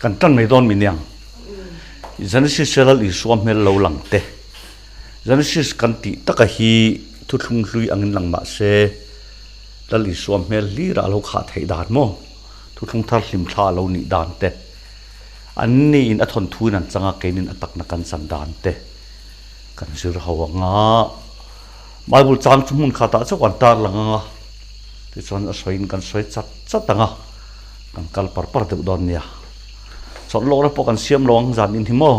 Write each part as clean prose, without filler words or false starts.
Kan tan mai dawn mi niang. Genesis a Lal Isua hmel lo lang te. Genesis kan tih taka hi thuthlung hlui angin lang mah se Lal Isua hmel hlirah a lo khah theih dan maw? Thuthlung thar hlim thla a lo nih dan te. An niin a thawnthuin an chang a, keinin a takna kan chan dan te kan zir ho ang a. Bible chang chu hmun khatah chauh an tar lang ang a, tichuan a sawiin kan sawi chat chat ang a, kan kal par par deuh dawn nia. Chawlh lawk te pawh kan siam lo ang zan in hi maw?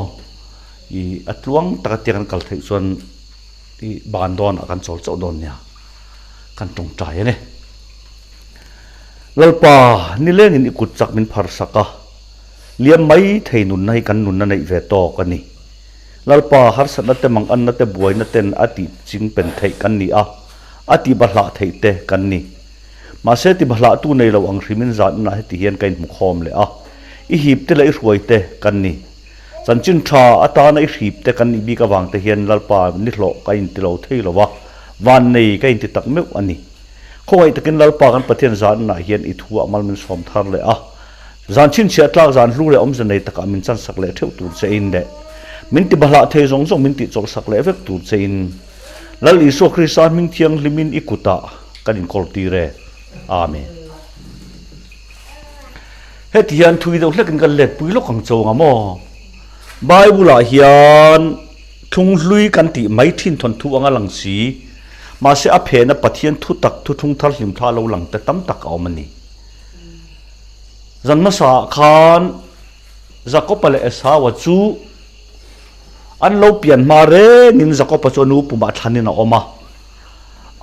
I a tluang taka tia kan kal theih chuan i ban dawnah kan chawl chauh dawn nia, kan tawngtai a ni. Lalpa, nilengin i kut chak min phar sak a, liam mai thei nunna hi kan nunna neih ve tawk a ni. Lalpa, harsatna te manganna te buaina ten a tih ching pen theih kan ni a, a tih bahlah theih te kan ni. Mahse ti bahlahtu nei lo ang hrimin zanna heti hian ka inhmu khawm leh a, i hip te leh i hruai te kan ni. Chanchin tha atana i hrip te kan nih bik avang te hian Lalpa nihlawh ka inti lo thei lo va, vannei ka inti tak meuh a ni. Khawngaih takin Lalpa kan Pathian zanah hian i thu ah mal min sawm thar leh a, zan chhinchhiah tlak zan hlu leh awmze nei takah min chansak leh theuh tur che in leh min ti bahlah thei zawng zawng min tihchawlh sak leh vek tur che in Lal Isua Krista hming thianghlimin i kutah kan inkawl tir e. Amen. Heti hian thui deuh hlekin kan let pui lawk ang cho ang maw? Bible ah hian thlung hlui kan tih mai thin thawnthu anga lang si, mahse a phena Pathian thu tak thuthlung thar hlim thla lo lang te tam tak a awm a ni. Zan hmasa ah khan Jakob-a leh Esau-a chu an lo pian hma rengin Jakob-a chu a nu pumah thlanin a awm a,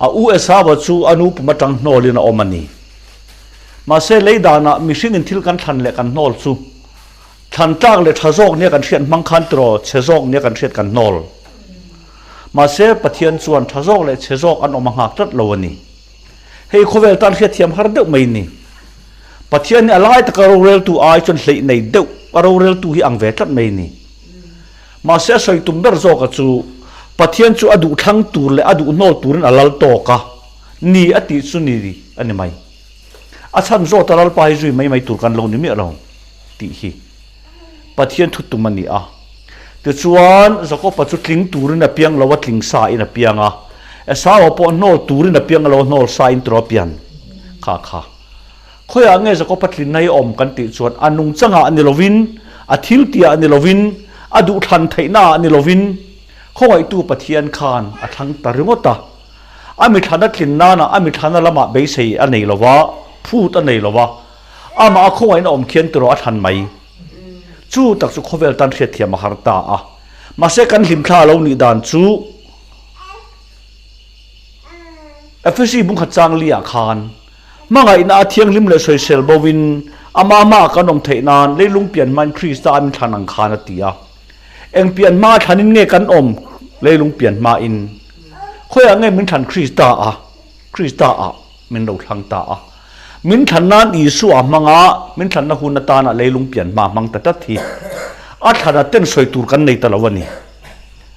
a u Esau-a chu a nu pum atang hnawlin a awm a ni. Mahse lei danah mihringin thil kan thlan leh kan hnawl chu Thlan tlak leh tha zawk nia kan hriat hmang khan tiraw chhe zawk nia kan hriat kan hnawl. Mahse, Pathian chuan tha zawk leh chhe zawk an awm a nghak tlat lo a ni. Hei khawvel tan hriatthiam har deuh mai ni. Pathian hi a lai taka roreltu ai chuan hleih nei deuh a roreltu hi ang ve tlat mai ni. Mahse, a sawi tum ber zawka chu Pathian chu a duh thlang tur leh a duh hnawl turin a lal tawk a ni a tih chu ni a ni mai. A chhan zawt a Lalpa hi zui mai mai tur kan lo ni miah lo tih hi Pathian thu tum a ni a. Tichuan, Jakoba chu tling turin a piang lo a, tling sa in a piang a. Esaua pawh hnawl turin a piang lo a, hnawl sa in tawh a pian kha kha. Khawiah nge Jakoba tlinna hi a awm kan tih chuan a nungchangah ni lovin, a thiltihah ni lovin, a duhthlan theihnaah ni lovin khawngaihtu Pathian khan a thlang ta ringawt a. A mithlana tlin nana a mithlana lamah beisei a nei lo va, phut a nei lo va, amah a khawngaihna awm khian tiraw a thlan mai. Chu tak chu khawvel tan hriatthiam a har ta a. Mahse kan hlimthla a lo nih dan chu Efesi bungkhat chang liah khan hmangaihna a thianghlim leh sawisel bovin amah hmaah kan awm theih nan leilung pian hmain Krista a min thlan ang khan a ti a. Eng pian hma thlanin nge kan awm leilung pian hmain? Khawiah nge min thlan Krista a? Krista ah min lo thlang ta a. Min thlan nan Isua a hmang a, min thlanna hun atana leilung pian hma hmang ta tlat hi a thlan a ten sawi tur kan nei ta lo a ni.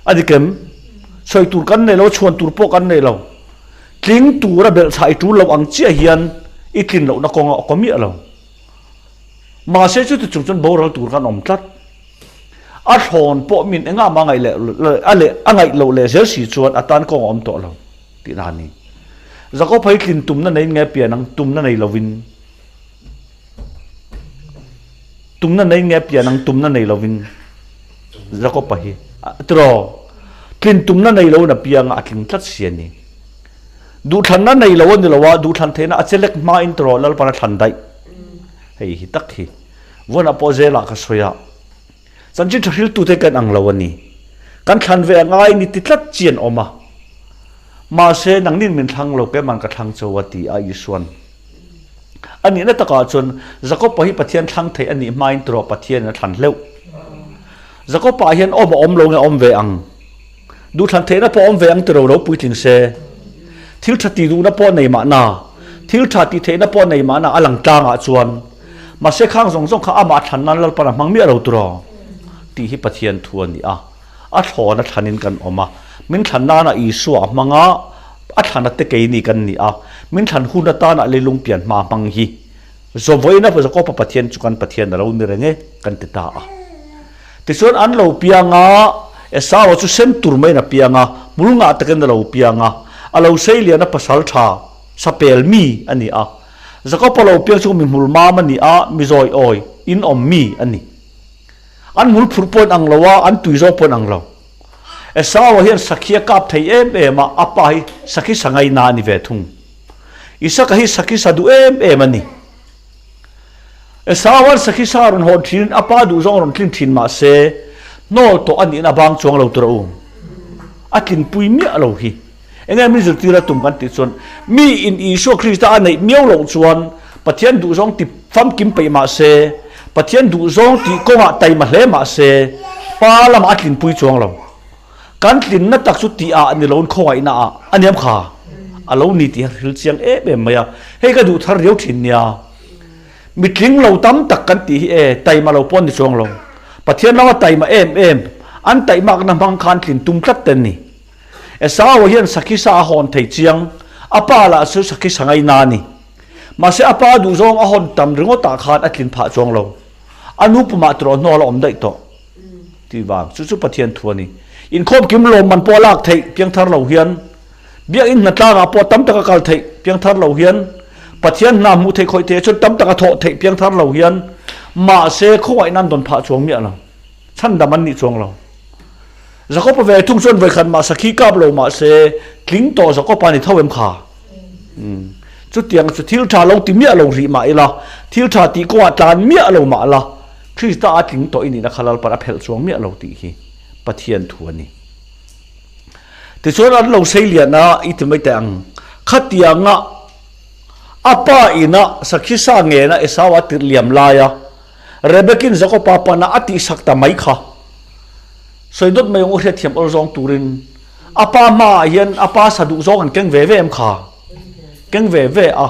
A dik em? Sawi tur kan nei lo, chhuan tur pawh kan nei lo. Tling tura belhchhah i tul lo ang chiah hian i tlin lohna kawng a awk miah lo. Mahse chuti chung chuan boral tur kan awm tlat. A thlawn pawh min engah mah ngaih leh a leh a ngaih loh leh zel si chuan a tan kawng a awm tawh lo tih na a ni. Jakob hi tlin tumna neiin nge pian ang tumna nei lovin tumna neiin nge pian ang tumna nei lovin Jakob hi tiraw tlin tumna nei loin a piang a a tling tlat si a ni. Duhthlanna nei lo a ni lo a duhthlan theihna a chelek hmain tiraw Lalpan a thlan daih hei hi tak hi. Vawnah pawh zelah ka sawi a, chanchin tha hriltute kan ang lo a ni. Kan thlan ve a ngai ni ti tlat chi an awm a. Mahse, nangnin min thlang lo, keiman ka thlang cho a ti a Isuan. A nihna takah chuan Jakob-a hi Pathian thlang thei a nih hmain tawh Pathianin a thlan hleuh. Jakob-a hian awm a awm lo nge awm ve ang? Duhthlan theihna pawh awm ve ang tiro lo puitling se. Thil tha ti duhna pawh nei mahna, thil tha tih theihna pawh nei mahna a lang tlangah chuan mahse khang zawng zawng kha amah thlan nan Lalpan a hmang miah lo tiraw tih hi Pathian thu a ni a. A thlawn a thlanin kan awm a, min thlan nana Isua a hmang a, a thlan a te keini kan ni a, min thlan hun atana leilung pian hma hmang hi. Zawvawiina Jakoba Pathian chu kan Pathian a lo ni reng e, kan ti ta a. Tichuan an lo piang a, Esau-a chu sen tur maiin a piang a, hmul ngah takin a lo piang a, a lo sei lian a pasal tha, sapel mi a ni a. Jakoba lo piang chu mi hmul mam a ni a, mi zawi awi, in awm mi a ni. An hmul phurh pawh in ang lo a, an tui zawng pawh in ang lo. Esau-a hian sakhi a kap thei em em a, a pa hi sakhi sa ngaina a ni ve thung. Isaka hi sakhi sa duh em em a ni. Esau-a'n sakhi sa rawn hawn thinin a pa duh zawng rawn tlin thin mah se, hnawl tawh a nihna bang chuang lo tur a um. A tlinpui miah lo hi. Enge min zirtir a tum kan tih chuan, mi in Isua Krista a neih miau loh chuan Pathian duhzawng ti famkim peih mah se, Pathian duhzawng tih kawngah taima hle mah se, Pa lamah a tlinpui chuang lo. Kan tlinna tak chu tih ah ni loin khawngaihna ah a niam kha a lo ni tih a hril chiang em em mai a, hei ka duh thar riau thin nia. Mitling lo tam tak kan tih hi e, taima lo pawh an ni chuang lo. Pathian lama taima em em, an taihmakna hmang khan tlin tum tlat te an ni. Esau hian sakhi sa a hawn thei chiang, a pa lah chu sakhi sa ngaina a ni. Mahse a pa duhzawng a hawn tam ringawtah khan a tlin phah chuang lo. A nu pumah tawh hnual a awm daih tawh. Tih vang chu chu Pathian thu a ni. Inkhawm kim lawmman pawh a lak theih piangthar lo hian, biakinn hna tlangah pawh tam tak a kal theih piangthar lo hian, Pathian hna hmuh theih khawih theih chuan tam tak a thawh theih piangthar lo hian, mahse khawngaihna an dawn phah chuang miah lo. Chhandam an nih chuang lo. Jakob-a ve thung chuan vawikhat mah sakhi kap lo mahse tling tawh Jakob-a ni tho em kha? Chutiang chu thil tha lo ti miah lo rih mah ila, thil tha tih kawngah tlan miah lo mah la, Krista a tling tawh i nihna kha Lalpan a phelh chuang miah lo tih hi Pathian thu a ni. Tichuan an lo sei lian a, i ti mai teh ang, khatianga a pa ina sakhi sa ngena Esau a tirh liam laia Rebekin Jakoba pana a tihsak ta mai kha. Sawi dawt mai ang u hriatthiam awl zawng turin a pa hmaah hian a pa sa duh zawng an keng ve ve em kha? Keng ve ve a.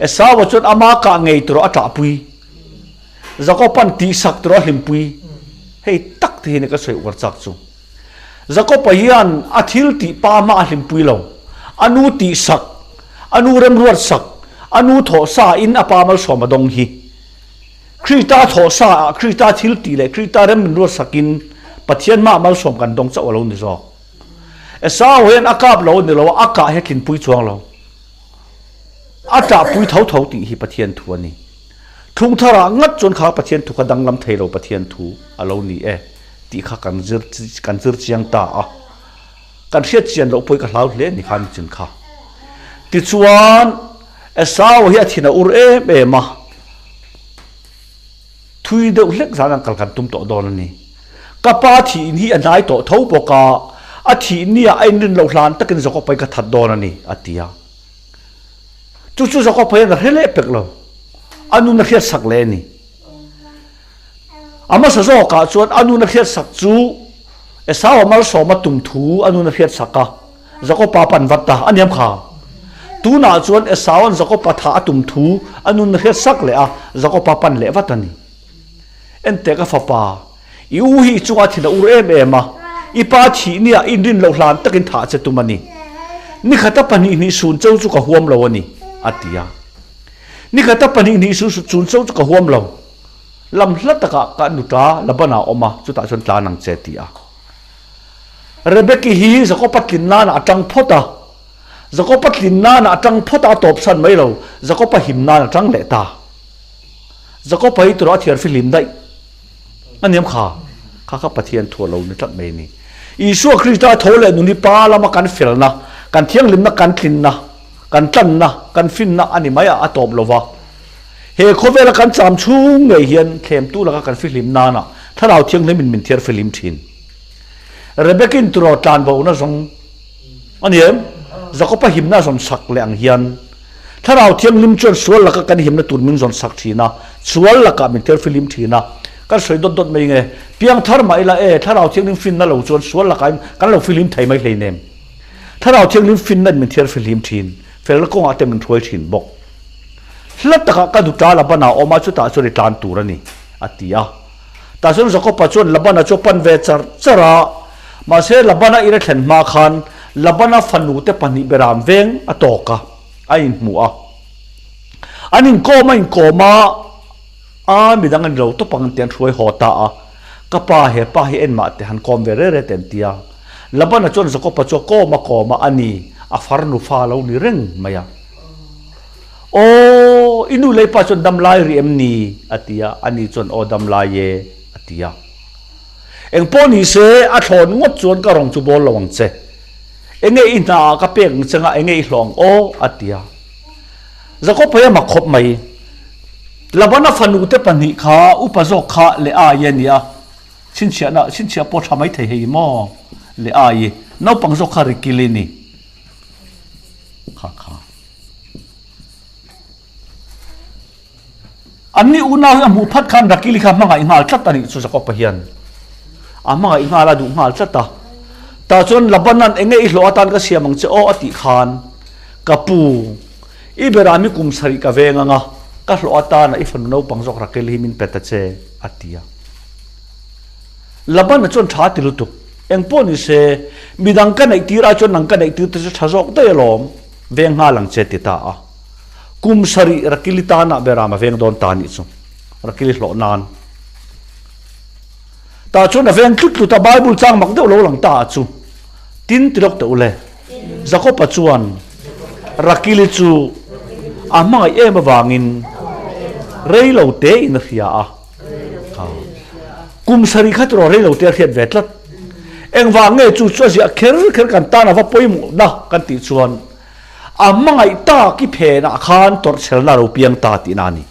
Esau-a chuan ama kah ngei tur a ṭahpui. Jakoba'n tihsak tur a hlimpui. Hei tak te hian ka sawi uar chak chu. Jakoba hian a thil tih pa hma a hlimpui lo. A nu tihsak, a nu remruatsak, a nu thawhsa in a pa malsawm a dawng hi. Krista thawhsa ah Krista thil tih leh Krista rem min ruatsakin Pathian hmaah malsawm kan dawng chauh a lo ni zawk. Esau hian a kap lo a ni lo a, a kah hi a tlinpui chuang lo. A ṭahpui tho tho tih hi Pathian thu a ni. Thlung tharah ngat chuan kha Pathian thu kha danglam thei lo Pathian thu a lo ni e tih kha kan zir kan zir chiang ta a. Kan hriat chian loh pawh hi ka hlau hle a ni kha nichin kha. Tichuan Esau hi a thin a ur em em a, thui deuh hlek zan an kal kan tum tawh dawn a ni. Ka pa thihin hi a hnai tawh tho bawk a, a thih nia a inrin loh hlan takin Jakob hi ka that dawn a ni, a ti a. Chu chu Jakob hian a hre leh pek lo, a nun a hriat sak leh a ni. A hmasa zawkah chuan a nun a hriat sak chu Esau a malsawma tum thu a nun a hriat sak a. Jakoba pan vat ta a niam kha. Tunah chuan Esaua'n Jakoba thah a tum thu a nun a hriat sak leh a, Jakoba pan leh vat a ni. Enteh ka fapa, i u hi i chungah thin a ur em em a, i pa thih nia i inrin loh hlan takin thah che tum a ni. Nikhata pahnihnih sun cho chu ka huam lo a ni, a ti a. Nikhata pahnihnih sun cho chu ka huam lo. Lam hla takah ka nuta Labana a awm a, chutah chuan tlan ang che, a ti a. Rebeki hi Jakoba tlin nana a tang phawt a, Jakoba tlin nana a tang phawt a, a tawp san mai lo, Jakoba him nan a tang leh ta. Jakoba hi turah a thiar fihlim daih a niam kha, kha kha Pathian thu a lo ni tlat mai a ni. Isua Krista a tho leh nun hi Pa lama kan felna, kan thianghlimna, kan tlinna, kan tlanna, kan finna a ni mai a, a tawp lo va. He khawvela kan cham chhung ngei hian thlemtu laka kan fihlim nana Thlarau Thianghlimin min thiar fihlim thin. Rebekin turaw tlanbo na zawng a ni em? Jakoba himna a zawn sak leh ang hian Thlarau Thianghlim chuan sual laka kan himna tur min zawn sak thin a, sual lakah min thiar fihlim thin a. Kan sawi dawt dawt mai nge, piangthar mah ila e, Thlarau Thianghlim finna lo chuan sual lakah kan lo fihlim thei mai hleinem. Thlarau Thianghlim finna in min thiar fihlim thin, felna kawngah te min hruai thin bawk. Hla takah ka nuta Labana a awm a, chutah chuan i tlan tur a ni, a ti a. Tah chuan Jakoba chuan Labana chu a pan ve char char a, mahse Labana in a thlen hma khan Labana fanute pahnih beram veng a tawk a, a inhmuh a. An inkawm a inkawm a, a midang a ni lo tawp ang an ti an hruai haw ta a. Ka pa he pa hi enmah teh han kawm ve re re teh an ti a. Labana chuan Jakoba chu a kawm a kawm a, a ni, a farnu fa lo ni reng mai a. Aw, i nu leh i pa chuan dam lai rih em ni? a ti a, ani chuan aw dam lai e a ti a. Eng pawh ni se, a thlawn ngawt chuan ka rawng chu bawl lo ang che. Enge i hna ah ka pek ang che nga enge i hlawh ang aw? a ti a. Jakob hei a mak khawp mai. Labana fanu te pahnih kha upa zawk kha Leai a ni a, chhinchhiahna chhinchhiah pawh tha mai thei hei maw? Leai, naupang zawk kha Rikili ni. Kha kha. Anni unau hi a hmuh phat khan Rakili kha hmangaih nghal tlat a nih chu Jakob-a hian a hmangaih nghal a duh nghal tlat a. Tah chuan Laban-a'n enge i hlawh atan ka siam ang che aw a tih khan ka pu i berah mi kum sarih ka veng ang a, ka hlawh atana i fanu naupang zawk Rakili hi min pe ta che a ti a. Laban-a chuan tha a ti lutuk. Engpawh ni se midang ka neih tir ai chuan nang ka neih tir te chu tha zawk daih alawm. Veng nghal ang che ti ta a. Kum sarih Rakili tanah Beram a veng dawn ta nih chu. Rakili hlawh nan. Tah chuan a veng tlut tlut a, Bible chang mak deuh lo lang ta a chu. Tin ti lawk teh u le. Jakob-a chuan Rakili chu a hmangaih em avangin rei lo tein a hria a. Kum sarih kha tiraw rei lo te a hriat ve tlat. Engvang nge chu chu a ziah kher kher kan tan a va pawimawh na kan tih chuan a hmangaih tak i phenah khan tawrhchhelna a lo piang ta tihna a ni.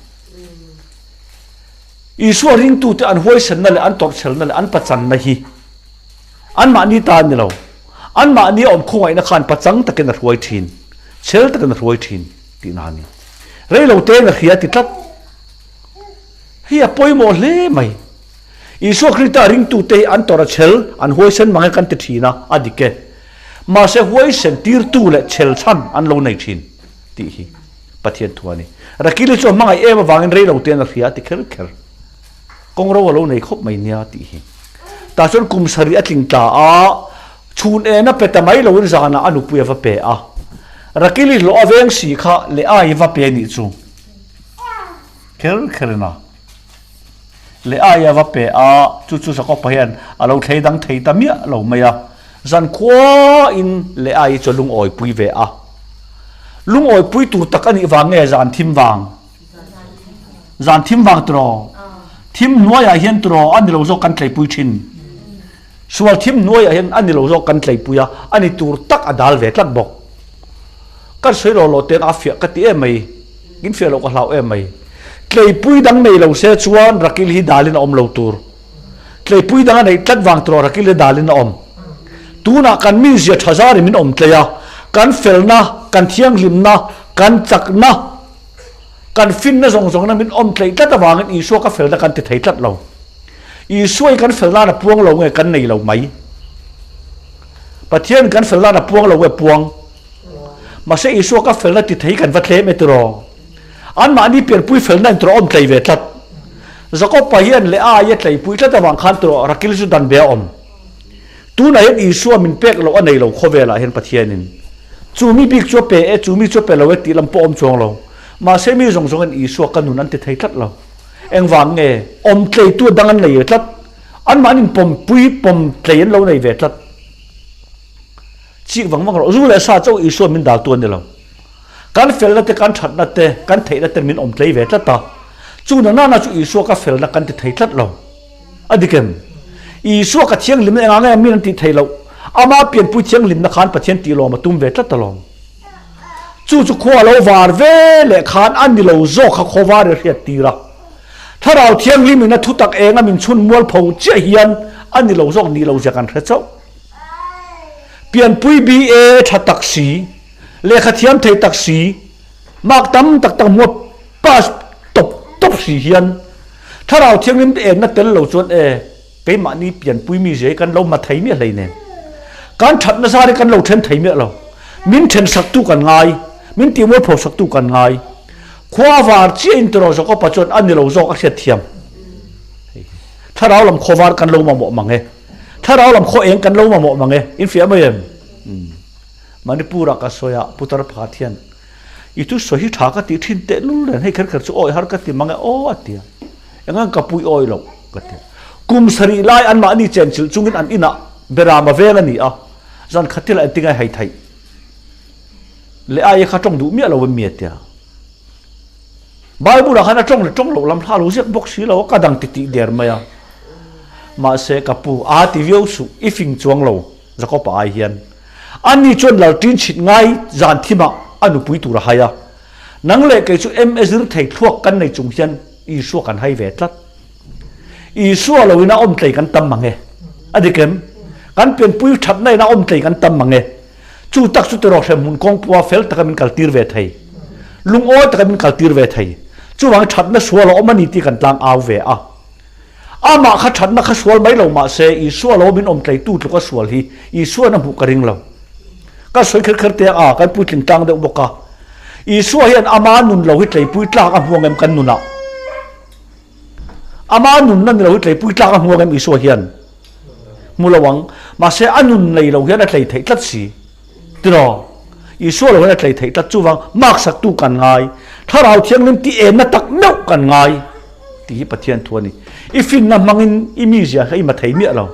Isua ringtute an huaisenna leh an tawrhchhelna leh an pachanna hi anmahni ta a ni lo. Anmahni a awm khawngaihna khan pachang takin a hruai thin, chhel takin a hruai thin tihna a ni. Rei lo tein a hria ti tlat. Hei a pawimawh hle mai. Isua Krista ringtute hi an tawrh a chhel, an huaisen mang e kan ti thin a, a dik e. Mahse huaisen tirtu leh chhel chhan an lo nei thin tih hi Pathian thu a ni. Rakili chu a hmangaih em avangin rei lo tein a hria a ti kher kher. Kawngro a lo nei khawp mai nia tih hi. Tah chuan kum sarih a tling tla a, chhun en a pe ta mai loin zanah a nupui a va pe a. Rakili hlawh a veng si kha leh ai va pe nih chu. Kher kher in a leh ai a va pe a, chu chu Jakob-a hian a lo thlei dang thei ta miah lo mai a, zan khuain leh ai chu a lungawi pui ve a. Lungawi pui tur tak a nih vang nge zan thim vang? Zan thim vang tiraw? Thim hnuaiah hian tiraw a ni lo zawk kan tleipui thin. Sual thim hnuaiah hian a ni lo zawk kan tleipui a, a ni tur tak a dal ve tlat bawk. Kan sawi lo lo ten a fiah ka ti em mai, in fiah loh ka hlau em mai. Tleipui dang nei lo se chuan Rakil hi dalin a awm lo tur. Tleipui dang a neih tlat vang tawh Rakil hi dalin a awm. Tunah kan mizia tha zar in min awm tlei a, kan felna, kan thianghlimna, kan chakna, kan finna zawng zawngna min awm tleih tlat avangin Isua ka felna kan ti thei tlat lo. Isua hi kan fel nan a puang lo nge kan nei lo mai. Pathian kan fel nan a puang lo nge puang. Mahse Isua ka felna ti thei kan va tlem e tiraw. Anmahni pianpui felna in tiraw awm tlei ve tlat. Jakob-a hian leh a aia tleipui tlat avang khan tiraw Rakil chu dan ve a awm. Tunah hian Isua min pek loh a nei lo khawvelah hian Pathianin chu mi bik chu a pe e, chu mi chu a pe lo e tih lam pawh awm chuang lo. Mahse mi zawng zawngin Isua ka nun an ti thei tlat lo. Engvang nge awm tleitu dang an nei ve tlat? Anmahni in pawmpui pawm tlei an lo nei ve tlat. Chik vang vang rawh. Zu leh sa chauh Isua min daltu an ni lo. Kan felna te, kan thatna te, kan theihna te min awm tlei ve tlat a. Chu na nana chu Isua ka felna kan ti thei tlat lo. A dik em? Isua ka thianghlimna engah nge min an tih theih loh? Ama pianpui thianghlimna khan Pathian tih lawm a tum ve tlat alawm. Chu chu khua lo var ve leh khan a ni lo zawk kha khaw var i hriat tir a. Thlarau Thianghlim in a thutak eng a min chhun mual pho chiah hian a ni lo zawk nih lo zia kan hre chauh. Pianpui BA tha tak si, lehkha thiam thei tak si, mark tam tak tak hmua pass tawp tawp si hian Thlarau Thianghlim te enna tel lo chuan e keimahni pianpui mi zia hi kan lo ma thei miah hlei nen. Kan that nasa hi kan lo then thei miah lo. Min then saktu kan ngai, min tih mualpho saktu kan ngai. Khua var chiah in tiraw Jakob-a chuan a ni lo zawk a hriat thiam. Thlarau lam khaw var kan lo mamawh mang e. Thlarau lam khaw eng kan lo mamawh mang e. In fiah mai em? Manipur-ah ka sawi a, Putar pakhat hian. I thusawi hi tha ka tih thin teh lul nen, hei kher kher chu awi har ka ti mang e aw a ti a. Engang ka pui awi loh ka ti a. Kum sarih lai anmahni chenchilh chungin an inah Beram a veng a ni a, zan khat thil ah engtin ngai hai theih leh ai kha tawng duh miah lo em mi a ti a. Bible ah khan a tawng leh tawng loh lam hla lo ziak bawk si lo a, ka dang titih der mai a. Mahse ka pu a ti viau suh, i fing chuang lo Jacob-a ai hian. Ani chuan lalṭin chhit ngai zan thimah a nupui tur a hai a. Nang leh kei chu MA zir thei thluak kan nei chung hian Isua kan hai ve tlat. Isua loin a awm tlei kan tam mang e. A dik em? Kan pianpui thatna in a awm tlei kan tam mang e. Chu tak chu tiraw hremhmun kawngpua fel taka min kaltir ve thei. Lungawi taka min kaltir ve thei. Chuvangin thatna sual a awm a ni tih kan tlang au ve a. Amah kha thatna kha sual mai lo mah se Isua lo min awm tleitu tluka sual hi Isua'n a hmuh ka ring lo. Ka sawi kher kher te a, kan puitling tlang deuh bawk a. Isua hian ama nun lo hi tleipui tlak a hmu ang em kan nunah? Ama nunna ni lo hi tleipui tlak a hmu ang em Isua hian? Hmu lo ang. Mahse a nun nei lo hian a tlei theih tlat si. Tiraw? Isua lo hian a tlei theih tlat. Chuvang mark saktu kan ngai. Thlarau Thianghlim ti enna tak meuh kan ngai tih hi Pathian thu a ni. I finna hmangin i mizia kha i ma thei miah lo.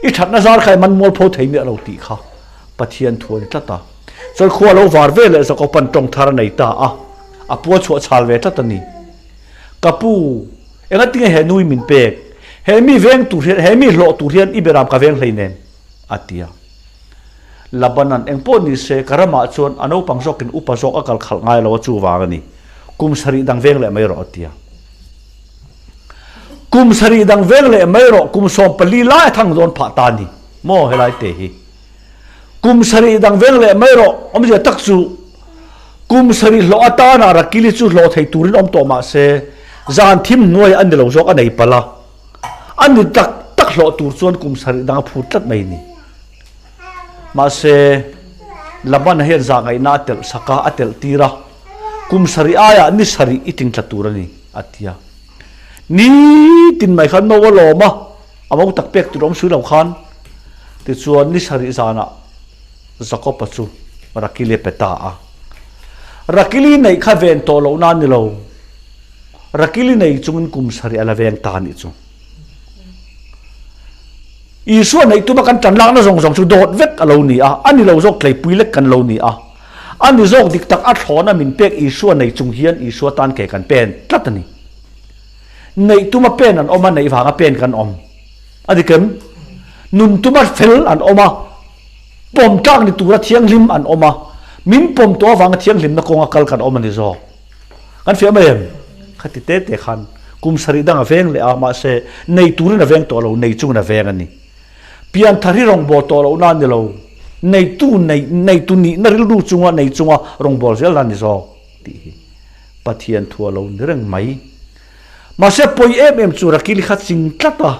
I thatna zar kha i man mualpho thei miah lo tih kha Pathian thu a ni tlat a. Chuan khua lo var ve leh Jakoban tawng thar a nei ta a, a pua chhuah chhal ve tlat a ni. Ka pu, engatinge he nui min pek? He mi veng tur hian, he mi hlawh tur hian i beram ka veng hleinem, a ti a. Labanan, Engpawh ni se, ka ramah chuan a naupang zawkin upa zawk a kal khalh ngai lo a, chuvang a ni. Kum sarih dang veng leh mai rawh, a ti a. Kum sarih dang veng leh mai rawh, kum 14 lai a thang dawn phah ta a ni maw helai te hi. Kum sarih dang veng leh mai rawh, awmzia tak chu kum sarih hlawh atana Rakili chu hlawh thei turin awm tawh mah se, zan thim hnuai a ni lo zawk a nei palh a. A ni tak tak hlawh tur chuan kum sarih dang a phut tlat mai ni. Mahse, Labana hian zahngaihna a telh sak a, a telh tir a, Kum sarih aiah ni sarih i tingtla tur a ni, a ti a. Nitin mai khan no a lawm a. A mo tak pek tur awm sui lo khan tichuan ni sarih zanah Jakob-a chu Rakili a pe ta a. Rakili neih kha ven tawh loh na ni lo, Rakili nei chungin kum sarih a la veng ta a nih chu. Isua neih tuma kan tan lakna zawng zawng chu dawt vek a lo ni a, a ni lo zawk tleipui lek kan lo ni a. A ni zawk dik tak a thlawna min pek Isua nei chung hian Isua tan ke kan pen tlat a ni. Neih tuma pen an awm a, neih vanga pen kan awm. A dik em? Nun tuma fel an awm a, pawm tlak ni tura thianghlim an awm a, min pawm tawh avanga thianghlimna kawnga kal kan awm a ni zawk. Kan fiah mai em? Khati te te khan kum sarih dang a veng leh a, mahse nei turin a veng tawh lo, nei chungin a veng a ni. Pianthar hi rawngbâwl tawh lohna a ni lo, neitu nei, neitu nihna rilru chunga nei chunga rawngbâwl zelna a ni zawk tih hi. Pathian thu a lo ni reng mai. Mahse pawi em em chu Rakili kha ching tlat a,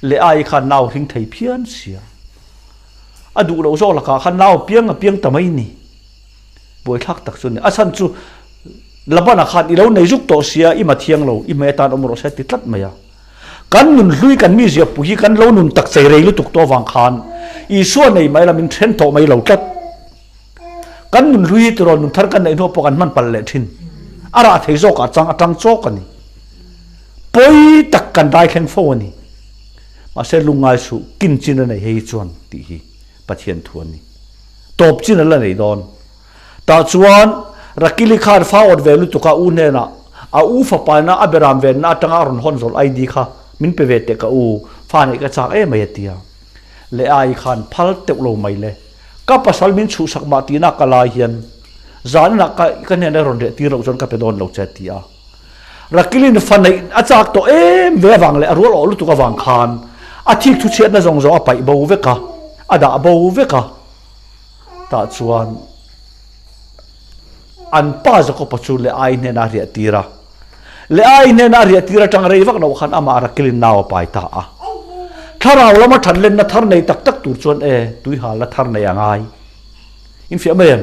Leai khan nau hring thei phian sia. A duh loh zawk lakah khan nau piang a piang ta mai ni. Buaithlak tak chu a ni. A chhan chu Labana khan i lo nei zuk tawh sia, i ma thiang lo, i hmei atan awm rawh se a ti tlat mai a. Kan nun hlui kan mizia pui hi kan lo nun tak chei rei lutuk tawh avang khan Isua nei mai la min then tawh mai lo tlat. Kan nun hlui hi tiraw nun thar kan neih hnuah pawh kan hman palh leh thin. A rah thei zawkah chang atang chawk a ni. Pawi tak kan rai thleng fo a ni. Mahse lungngai suh kin chin a nei hei hi chuan tih hi Pathian thu a ni. Tawp chin a la nei dawn. Tah chuan Rakili khan fa awt ve lutuk a u hnenah a u fapaina a beram venna atanga a rawn hawn zawl ID kha min pe ve teh ka u, fa neih ka chak em mai a ti a. Leai khan phal teuh lo mai le. Ka pasal min chhuhsak mah tihna ka lai hian zaninah ka ka hnena rawn reh tir loh chuan ka pe dawn lo che a ti a. Rakilin fa neih a chak tawh em ve avang leh a rual awh lutuk avang khan a thik thu chhiatna zawng zawng a paih bo vek a, a dah bo vek a. Tah chuan an pa Jakob-a chu Leai hnenah a riah tir a. Leai hnena a riah tir atang rei vak loh khan amah Rakilin nau a pai ta a. Thlarau lama thatlenna thar nei tak tak tur chuan e, tuihalna thar nei a ngai. Infiah mai em?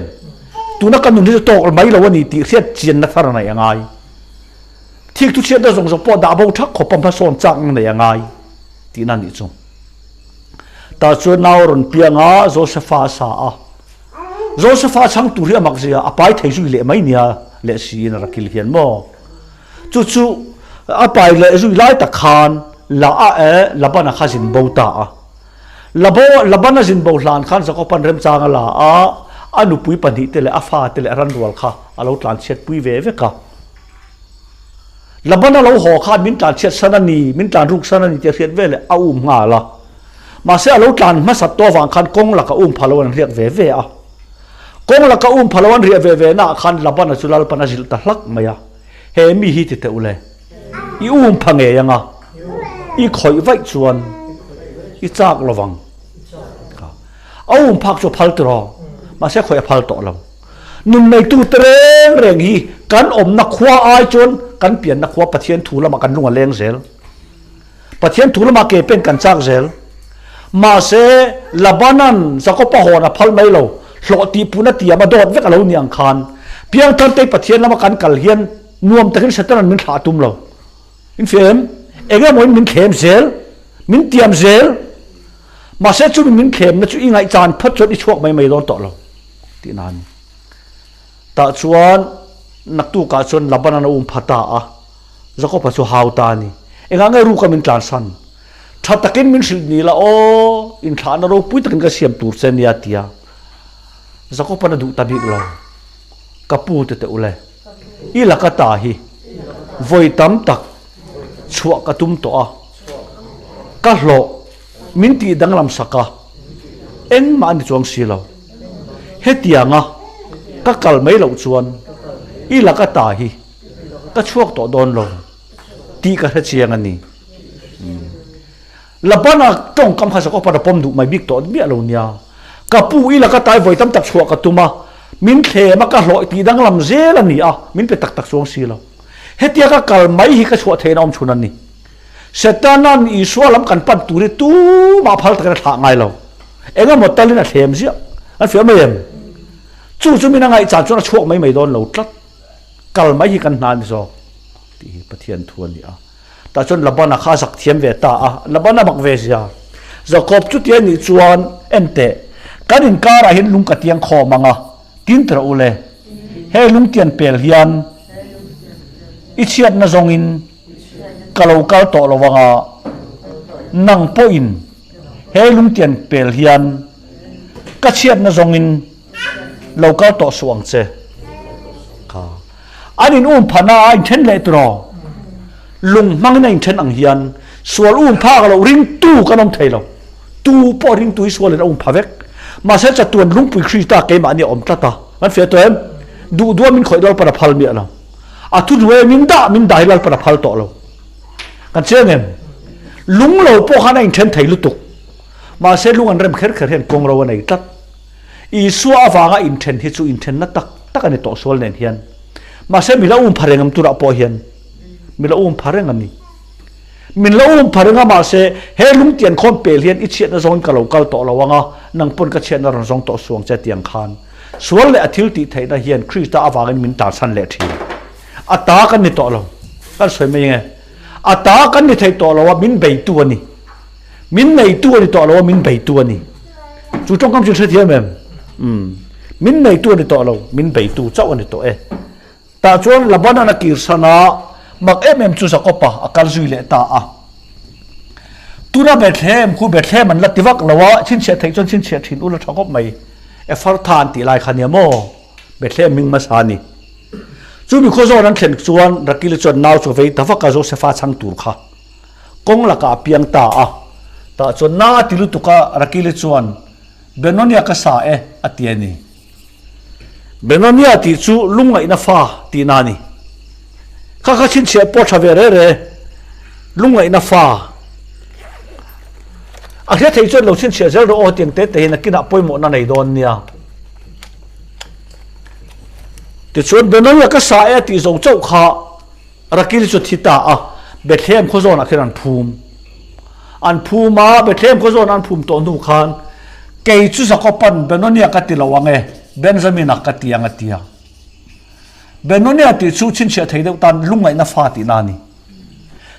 Tuna ka nun hi chu tawk mai lo a ni tih hriat chianna thar a nei a ngai. Thik thu chhiatna zawng zawng pawh dah bo thak khawpa hmasawn chak ang nei a ngai tihna a nih chu. Tah chuan nau a rawn piang a, Josefa a sa a. Josefa chhang tur hi a mak zia a pai thei zui leh mai nia leh siin a rakil hian maw. Chu chu a pai leh zui lai tak khan la a e Labana kha zin bo ta a. Labo Labana zin bo hlan khan Jakoban remchang a la a, a nupui pahnihte leh a fate leh a ranrual kha a lo tlanchhiat pui ve vek a. Labana lo haw khan min tlanchhiat san a ni, min tlan ruk san a ni tih a hriat veleh a um nghal a. Mahse a lo tlan hmasat tawh avang khan kawng laka um pha lo an riak ve ve a. Kawng laka um pha lo an riah ve ve naah khan Labana chu Lalpan a zilh ta hlak mai a, He mi hi ti teh u le, i um pha ngei anga i khawih vaih chuan i chak lovang. A um phak chu a phal tiraw, mahse khawih a phal tawh lo. Nun neitu te reng reng hi kan awmna khua ai chuan kan pianna khua Pathian thu lamah kan lung a leng zel. Pathian thu lamah ke pen kan chak zel. Mahse, Labanan Jakob-a hawn a phal mai lo, hlawh tih pun a tiam a dawt vek a lo ni ang khan, Piangthar-tei Pathian lama kan kal hian nuam takin Satan-a'n min thlah a tum lo. Infiam em? Eng emawin min thlem zel, min tiam zel. Mahse, chumi min thlemna chu i ngaihchan phawt chuan i chhuak mai mai dawn tawh lo. Tih na a ni. Tah chuan naktukah chuan Laban-a'n a um pha ta a, Jakob-a chu hau ta a ni. Engah nge ruka min tlansan? Tha takin min hrilh ni la aw, inthlahna ropui takin ka siam tur che nia tia Jakob-a'n a duh ta bik lo. Ka pu te teh ule, i laka ta hi vawi tam tak chhuah ka tum tawh a, ka hlawh min tih danglam sak a, engmah a ni chuang si lo. Hetianga ka kal mai loh chuan i laka ta hi ka chhuak tawh dawn lo tih ka hre chiang a ni. Labana tawngkam kha Jakob-a'n a pawm duh mai bik tawh miah lo nia. Ka pu i laka tai vawi tam tak chhuah ka tum a, min thlem a ka hlawh tih danglam zel a ni a, min pe tak tak chuang si lo. Hetia ka kal mai hi ka chhuah theihna awm chhun a ni. Setana'n Isua lam kan pan tur hi tumah phal takin a thlah ngai lo. Eng emaw talin a thlem ziah. An fiah mai em? Chu chu min a ngaihchan chuan a chhuak mai mai dawn lo tlat. Kal mai hi kan hna a ni zawk tih hi Pathian thu a ni a. Tah chuan Labana kha a zak thiam ve ta a, Labana mak ve zia. Jakob chuti a nih chuan en teh, kan inkarah hian lung ka tiang khawm ang a, tin tira u le, hei lungtian pel hian i chhiatna zawngin ka lo kal tawh lo ang a, nang pawhin he lungtian pel hian ka chhiatna zawngin lo kal tawh suh ang che. Kha an in um phana a inthen leh tiraw? Lung hmangin a inthen ang hian sual um phak loh ringtu kan awm thei lo. Tu pawh ringtu hi sualin a um pha vek. Mahse chatuan lungpui Krista keimahni a awm tlat a. Kan fiah tawh em? Duh duha min khawih Lalpan a phal miah lo. A thuhnuaia min dah min dah hi Lalpan a phal tawh lo. Kan chiang em? Lung lo pawh khan a inthen thei lutuk. Mahse lung an rem kher kher hian kawng ro a nei tlat. Isua avanga inthen hi chu inthenna tak tak a ni tawh sual nen hian. Mahse mi la um pha reng am turah pawh hian mi la um pha reng a ni. Min la um pha reng a mahse he lungtian khawn pel hian i chhiatna zawngin ka lo kal tawh lo ang a, nang pawn ka chhiatna rawn zawng tawh suang che tiang khan sual leh a thil tih theihna hian Krista avangin min tarchhan leh thin. A ta kan ni tawh lo. Kan sawi mai nge? A ta kan ni thei tawh lo a, min beitu a ni. Min neitu a ni tawh lo a, min beitu a ni. Chu tawngkam chu hrethiam em? Umm. Min neitu a ni tawh lo, min beitu chauh a ni tawh e. Tah chuan Laban-a'n a kirsan a, mak em em chu Jakob-a a kal zui leh ta a. Tuna Bethlehem khu Bethlehem an la ti vak lo a, chhinchhiah theih chuan chhinchhiah thin ula tha khawp mai. Efartha an tih lai kha nia maw? Bethlehem hming hmasa a ni. Chu mi khawzawn an thlen chuan Rakili chuan nau chu a vei ta vak a, Josefa chhang tur kha. Kawng lakah a piang ta a, tah chuan na a ti lutuk a, Rakili chuan, Benonia ka sa e, a ti a ni. Benonia tih chu lungngaihna fa tihna a ni. Kha kha chhinchhiah pawh tha ve re re, lungngaihna fa. A hria thei chuan lo chhinchhiah zel rawh aw tiang te te hi nakinah pawimawhna nei dawn nia. Tichuan Benonia ka sa e a tih zo chauh kha, Rakil chu thi ta a, Bethlehem khaw zawnah khian an phum. An phum a, Bethlehem khaw zawnah an phum tawh hnu khan, Kei chu Jakoban Benonia ka ti lo ang e, Benjamina ka ti ang a ti a. Benonia tih chu chhinchhiah thei deuh tan lungngaihna fa tihna a ni.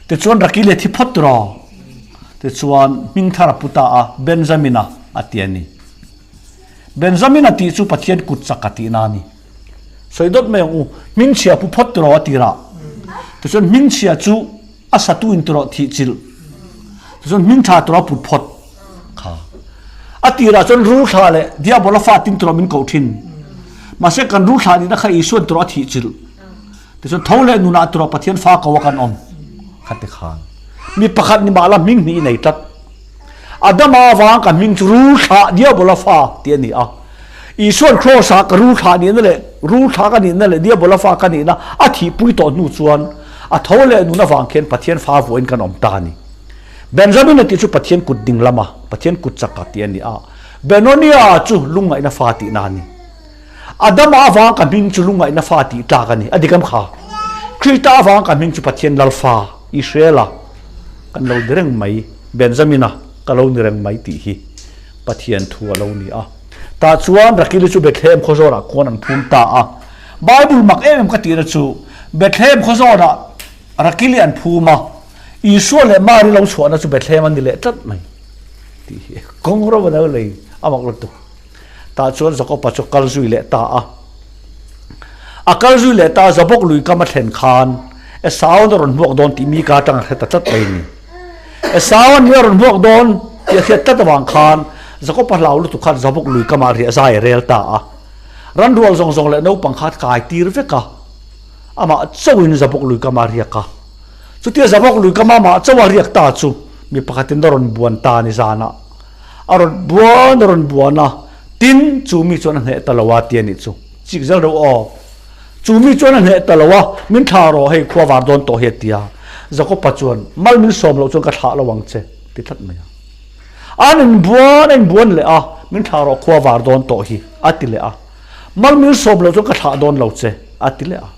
Tichuan Rakil a thi phawt tiraw? Tichuan hming thar a pu ta a, Benjamina a ti a ni. Benjamina tih chu Pathian kut chak a tihna a ni. Sawi dawt mai ang u, hmingchhia pu phawt tiraw a tirah. Tichuan hmingchhia chu a satu in tiraw thih chilh. Tichuan hmingtha tiraw a put phawt kha. A tirah chuan rul thla leh diabola fa tin tiraw min koh thin. Mahse kan rul thla nihna kha Isuan tiraw a thih chilh. Tichuan tho leh nunah tiraw Pathian fa ko a kan awm kha ti khan. Mi pakhat ni mahla hming hnih i nei tlat. Adama avang ka hming chu rul thlah diabola fa tih a ni a. Isuan Kraws-ah ka rul thlah nihna leh rul thlah ka nihna leh diabola fa ka nihna a thihpui tawh hnu chuan a tho leh nun avang khian Pathian fa vuahin kan awm ta a ni. Benjamina tih chu Pathian kut ding lama Pathian kut chaka tih a ni a. Benonia chu lungngaihna fa tihna a ni. Adama avang ka hming chu lungngaihna fa tih tlak a ni. A dik em kha? Krista avang ka hming chu Pathian lal fa, Israela kan lo ni reng mai, Benjamina ka lo ni reng mai tih hi Pathian thu a lo ni a. Tah chuan Rakili chu Bethlehem khawzawnah khuan an phum ta a. Bible mak em em ka tihna chu Bethlehem khawzawnah Rakili an phum a, Isua leh Mari lo chhuahna chu Bethlehem a ni leh tlat mai tih hi kawng ro a lo lei a mak lutuk. Tah chuan Jakoba chu kal zui leh ta a. A kal zui leh ta a, Jabok lui kam a thlen khan Esauan a rawn hmuak dawn tih Mika atang a hre ta tlat mai a ni. Esauan hi a rawn hmuak dawn tih a hriat tlat avang khan Jakoba hlau lutuk khan Jabok lui kamah riah zai a rel ta a. Ranrual zawng zawng leh naupang kha a kai tir vek a, amah chauhin Jabok lui kamah a riak a. Chutia Jabok lui kama amah chauh a riak ta chu mi pakhatin a rawn buan ta a ni zanah. A rawn buan a rawn buan a, tin chu mi chuan a hneh ta lo a ti a nih chu. Chik zel reuh aw. Chu mi chuan a hneh ta lo a, min thlah rawh hei khua var dawn tawh hi a ti a. Jakopa chuan, Mal min sawm loh chuan ka thlah lo ang che, ti tlat mai a. An inbuan a inbuan leh a, min thlah rawh khua var dawn tawh hi, a ti leh a. Mal min sawm loh chuan ka thlah dawn lo che, a ti leh a.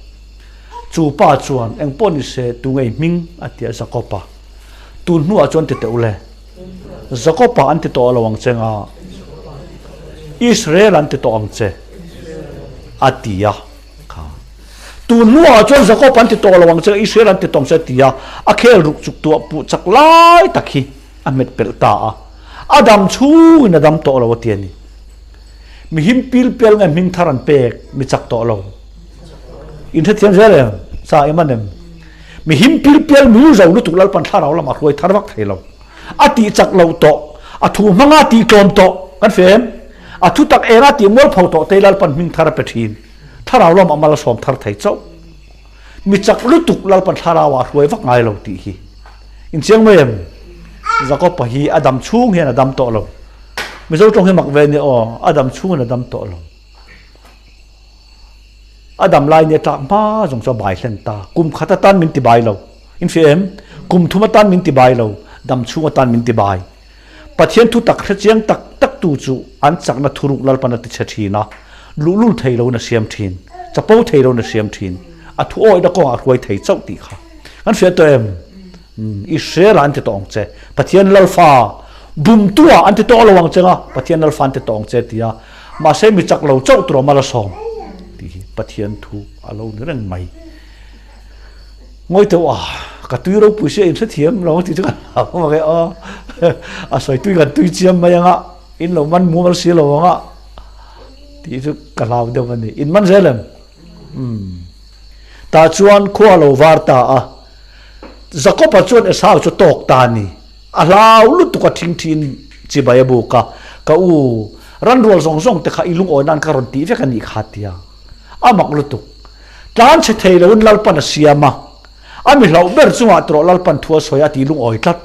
Chu pa chuan, Engpawh ni se, tu ngei hming? a ti a Jakopa. Tun hnuah chuan ti teh u le. Jakopa an ti tawh lo ang che nga, Israel an ti tawh ang che, a ti a. Kha. Tun hnuah chuan Jakob an ti tawh lo ang che, Israel an ti tawh ang che a ti a. A khel ruk chuk tuah puh chak lai tak hi a hmet pelh ta a. A dam chhungin a dam tawh lo a ti a ni. Mi him pil pial nge hming thar an pek, mi chak tawh lo. In hrethiam zel em? Sa em an em? Mi him pil pial mi zo lutuk Lalpan thlarau lamah hruai thar vak thei lo. A tih chak lo tawh, a thu hmanga tih tlawm tawh kan hria em? A thu tak enga tih mualpho tawh te Lalpan hming thar a pe thin. Thlarau lamah mal a sawm thar thei chauh. Mi chak lutuk Lalpan thlarauah hruai vak ngai lo tih hi inchiang mai em? Jakob-a hi a dam chhung hian a dam tawh lo. Mizo tawng hi mak ve nia aw, a dam chhungin a dam tawh lo. A dam lai nia tlak hma zawng chu a bai hlen ta. Kum khat atan min ti bai lo. In hria em? Kum thum atan min ti bai lo. Dam chhung atan min ti bai. Pathian thu tak hre chiang tak tak tu chu an chakna thuruk Lalpan a ti chhe thin a, luhlul thei loin a siam thin, chapo thei loin a siam thin, a thu awihna kawngah a hruai thei chauh tih kha kan hria tawh em? Israel ah an ti tawh ang che, Pathian Lalfa bumtu ah an ti tawh lo ang che nga, Pathian Lalfa an ti tawh ang che tia Mahse mi chak lo chauh tur awm a la sawm tih hi Pathian thu a lo ni reng mai. Ngawi teuh a, ka tui ropui sia in hrethiam lo tih chu ka hlau mak e aw. A sawi tui kan tui chiam mai anga in lo man mumal si lo anga tih chu ka hlau deuh a ni. In man zel em? Umm. Tah chuan khua a lo var ta a, Jakob-a chuan Esau chu tawk ta a ni. A hlau lutuk a thing thin chibai a buk a, Ka u, ranrual zawng zawng te kha i lungawi nan ka rawn tih vek a nih kha tia. A mak lutuk. Tlan chhe thei loin Lalpan a siam a, a mi hlauh ber chungah tawh Lalpan thu a sawi a ti lungawi tlat.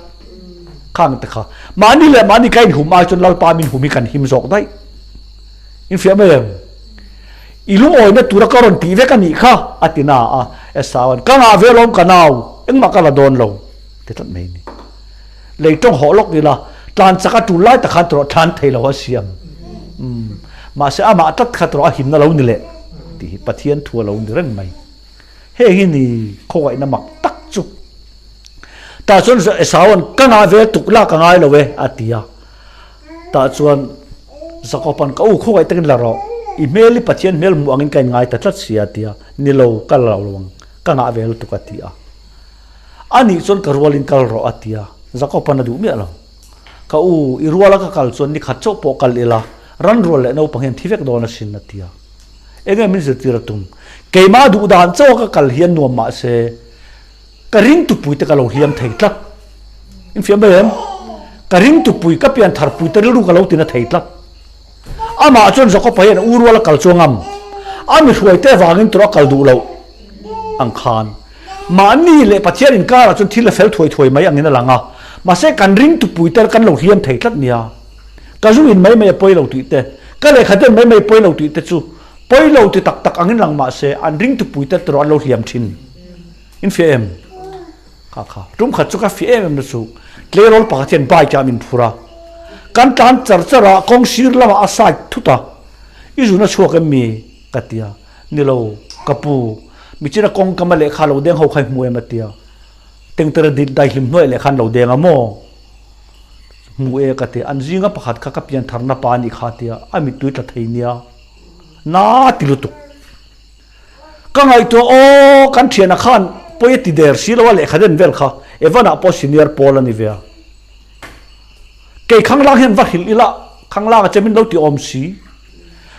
Khang te kha mahni leh mahni ka inhum ai chuan Lalpa min hum hi kan him zawk daih. Infiah mai em? I lungawina tura ka rawn tih vek a nih kha a ti na a, Esauan, Ka ngah ve alawm ka nau, engmah ka la dawn lo. Ti tlat mai ni. Lei tawng hawh lawk ila, tlan chak a tul lai tak khan tawrh thlan thei lo a siam. Umm. Mahse amah tlat kha tawrh a himna lo ni leh tih hi Pathian thu a lo ni reng mai. Heng hi ni khawngaihna mak tak chu. Tah chuan Esauan ka ngah ve tuk la ka ngai lo e a ti a. Tah chuan Jakoban ka u khawngaih takin la rawh, i hmel hi Pathian hmel hmuh angin ka inngai ta tlat sia a ti a. Ni lo, ka la lo ang, ka ngah ve lutuk a ti a. A nih chuan ka rualin kal rawh a ti a, Jakob-a'n a duh miah lo. Ka u, i ruala ka kal chuan ni khat chauh pawh kal ila, Ran rual leh naupang hian thi vek dawn asin a ti a. Enge min zirtir a tum? Keimah duh dan chauh a ka kal hian nuam mah se ka ringtupui te ka lo hliam thei tlat. In fiam ber em? Ka ringtupui, ka pian tharpui te rilru ka lo tina thei tlat. Amah chuan Jakob-a hian u rual a kal chuang am. A mi hruaite avangin tawrh a kal duh loh ang khan. Mahni leh Pathian inkarah chuan thil a fel thuai thuai mai angin a lang a. Mahse kan ringtupui te kan lo hliam thei tlat nia. Ka zu in mai mai a pawi lo tih te, ka lehkha den mai mai pawi lo tih te chu pawi lo ti tak tak angin lang mahse an ringtupui te tawrh an lo hliam thin. In fiah em? Kha kha. Tum khat chu ka fiah em em na chu tleirawl pakhat hian bike ah min phur a. Kan tlan char char a, kawng sir lamah a side thut a. I zun a chhuak em mi? Ka ti a. Ni lo, ka pu. Michina kawng kama lehkha lo deng ho kha i hmu em a ti a. Tengtere daihlim hnuaih lehkha an lo deng a maw? Hmu e ka ti. An zinga pakhat kha ka piantharna pa a nih kha a ti a, a mittui tla thei nia. Na ti lutuk. Ka ngaihtuah aw, kan thiana khan pawi a ti der si lo a lehkha den vel kha Evan ah pawh senior pawl a ni ve a. Kei Khanglang hian va hrilh ila Khanglang a che min lo ti awm si.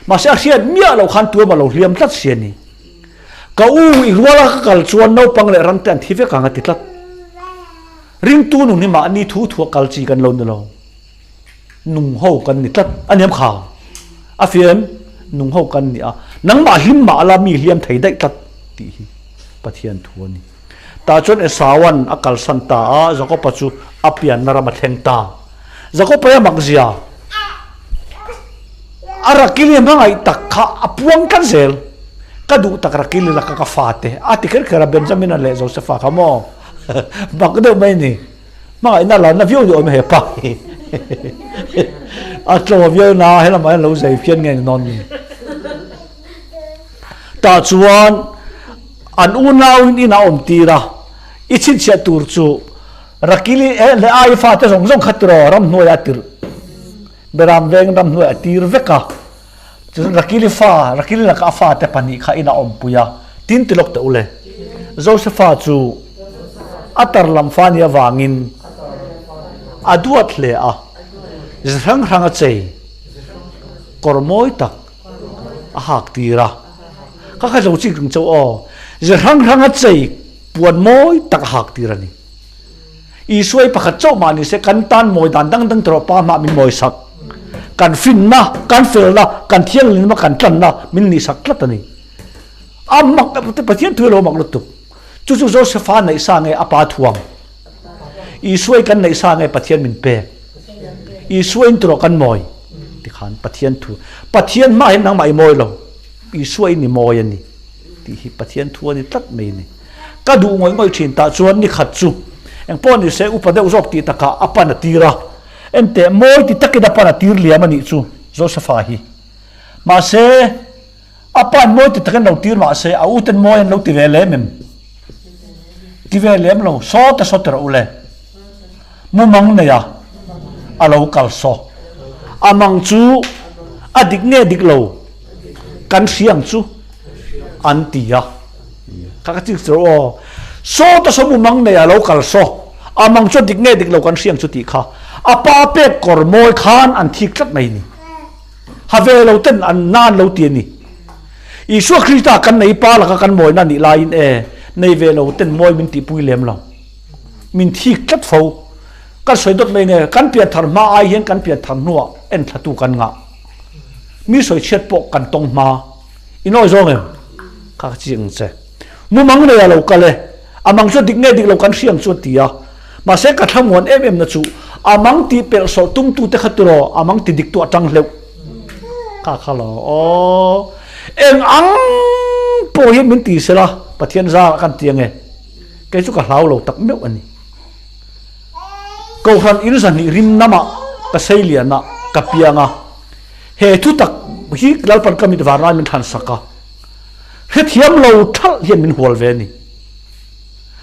Mahse a hriat miah loh khan tuam a lo hliam tlat si a ni. Ka u i ruala ka kal chuan naupang leh ram te an thi vek ang a ti tlat. Ringtu nun hi mahni thu thua kal chi kan lo ni lo. Nung ho kan ni tlat a niam kha. A fiam nung ho kan ni a. Nangmah hlim mah la mi hliam thei daih tlat tih hi Pathian thu a ni. Tah chuan Esauan a kalsan ta a, Jakoba chu a pianna ram a thleng ta. Jakoba hi a mak zia. A Rakili hmangaih tak kha a puang tlat zel. Ka duh tak Rakili laka ka fate a ti kher kher a, Benjamina leh Josefa kha maw? Mak deuh mai a ni. Hmangaihna la na viau ni awm he pa hi. A tlo viau na helamah hian lo zai phian nge ni nawn ni. Tah chuan an unauin inah awm tir a, i chhinchhiah tur chu Rakili leh Ai fate zawng zawng kha tiraw ramhnuaiah a tirh. Beram veng ramhnuaiah a tir vek a. Chuan Rakili fa, Rakili lakah a fate pahnih kha inah awmpui a, tin ti lawk teh u le. Josefa chu a tar lam fa nih avangin a duat hle a, ze hrang hrang a chei, kawr mawi tak a hak tir a. Ka kha zo chik reng chauh aw, ze hrang hrang a chei puan mawi tak a hak tir a ni. Isua hi pakhat chauh mah ni se kan tan mawi dan dang dang tawh pa hmah min mawi sak. Kan finna, kan felna, kan thianghlimna, kan tlanna min nih sak tlat a ni. A mak Pathian thu hi lo mak lutuk. Chu chu Josefa neih sa nge a pa thuam? Isua hi kan neih sa nge Pathian min pek? Isua in tawh kan mawi tikhan Pathian thu. Pathian hmah hian nangmah i mawi lo. Isua in i mawi a ni tih hi Pathian thu a ni tlat mai a ni. Ka duh ngawih ngawih thin tah chuan ni khat chu eng pawh ni se upa deuh zawk tih takah a pan a tir a, enteh mawi ti takin a pan a tir liam a nih chu Josefa hi. Mahse a pan mawi ti takin lo tir mahse a uten mawi an lo ti ve lem em? Ti ve lem lo, saw te saw ti rawh u le. Mumang nei a a lo kal saw. A mang chu a dik nge dik lo kan hria ang chu an ti a. Ka ka chik chu aw. Saw te saw mumang nei a lo kal saw. A mang chu a dik nge dik lo kan hria ang chu tih kha. A pa pek kawr mawi khan an thik tlat mai ni. Ha ve lo ten an na an lo ti a ni. Isua Krista kan nei pa laka kan mawina nih laiin e nei ve lo ten mawi min tihpui lem lo. Min thik tlat fo. Kan sawi dawt mai nge, kan pianthar hma ai hian kan pianthar hnuah enthlatu kan ngah. Mi sawi chhiat pawh kan tawng hma. I nawi zawng em? Kha ka chiang ang che. Mumang nei a lo kal e. A mang chu a dik nge dik lo kan hria ang chu a ti a. Mahse ka thlamuan em em na chu a mang tih pelh sawh tumtu te kha tiraw a mang ti dik tu a tang hleuh. Kha kha lo aw. Eng ang pawh hian min ti sela Pathian zarah kan ti ange. Kei chu ka hlau lo tak meuh a ni. Kohhran in zahnih rim namah ka sei lian a, ka piang a. He thu tak hi Lalpan ka mit var lai min thlan sak a. Hrethiam lo thalh hian min hual ve a ni.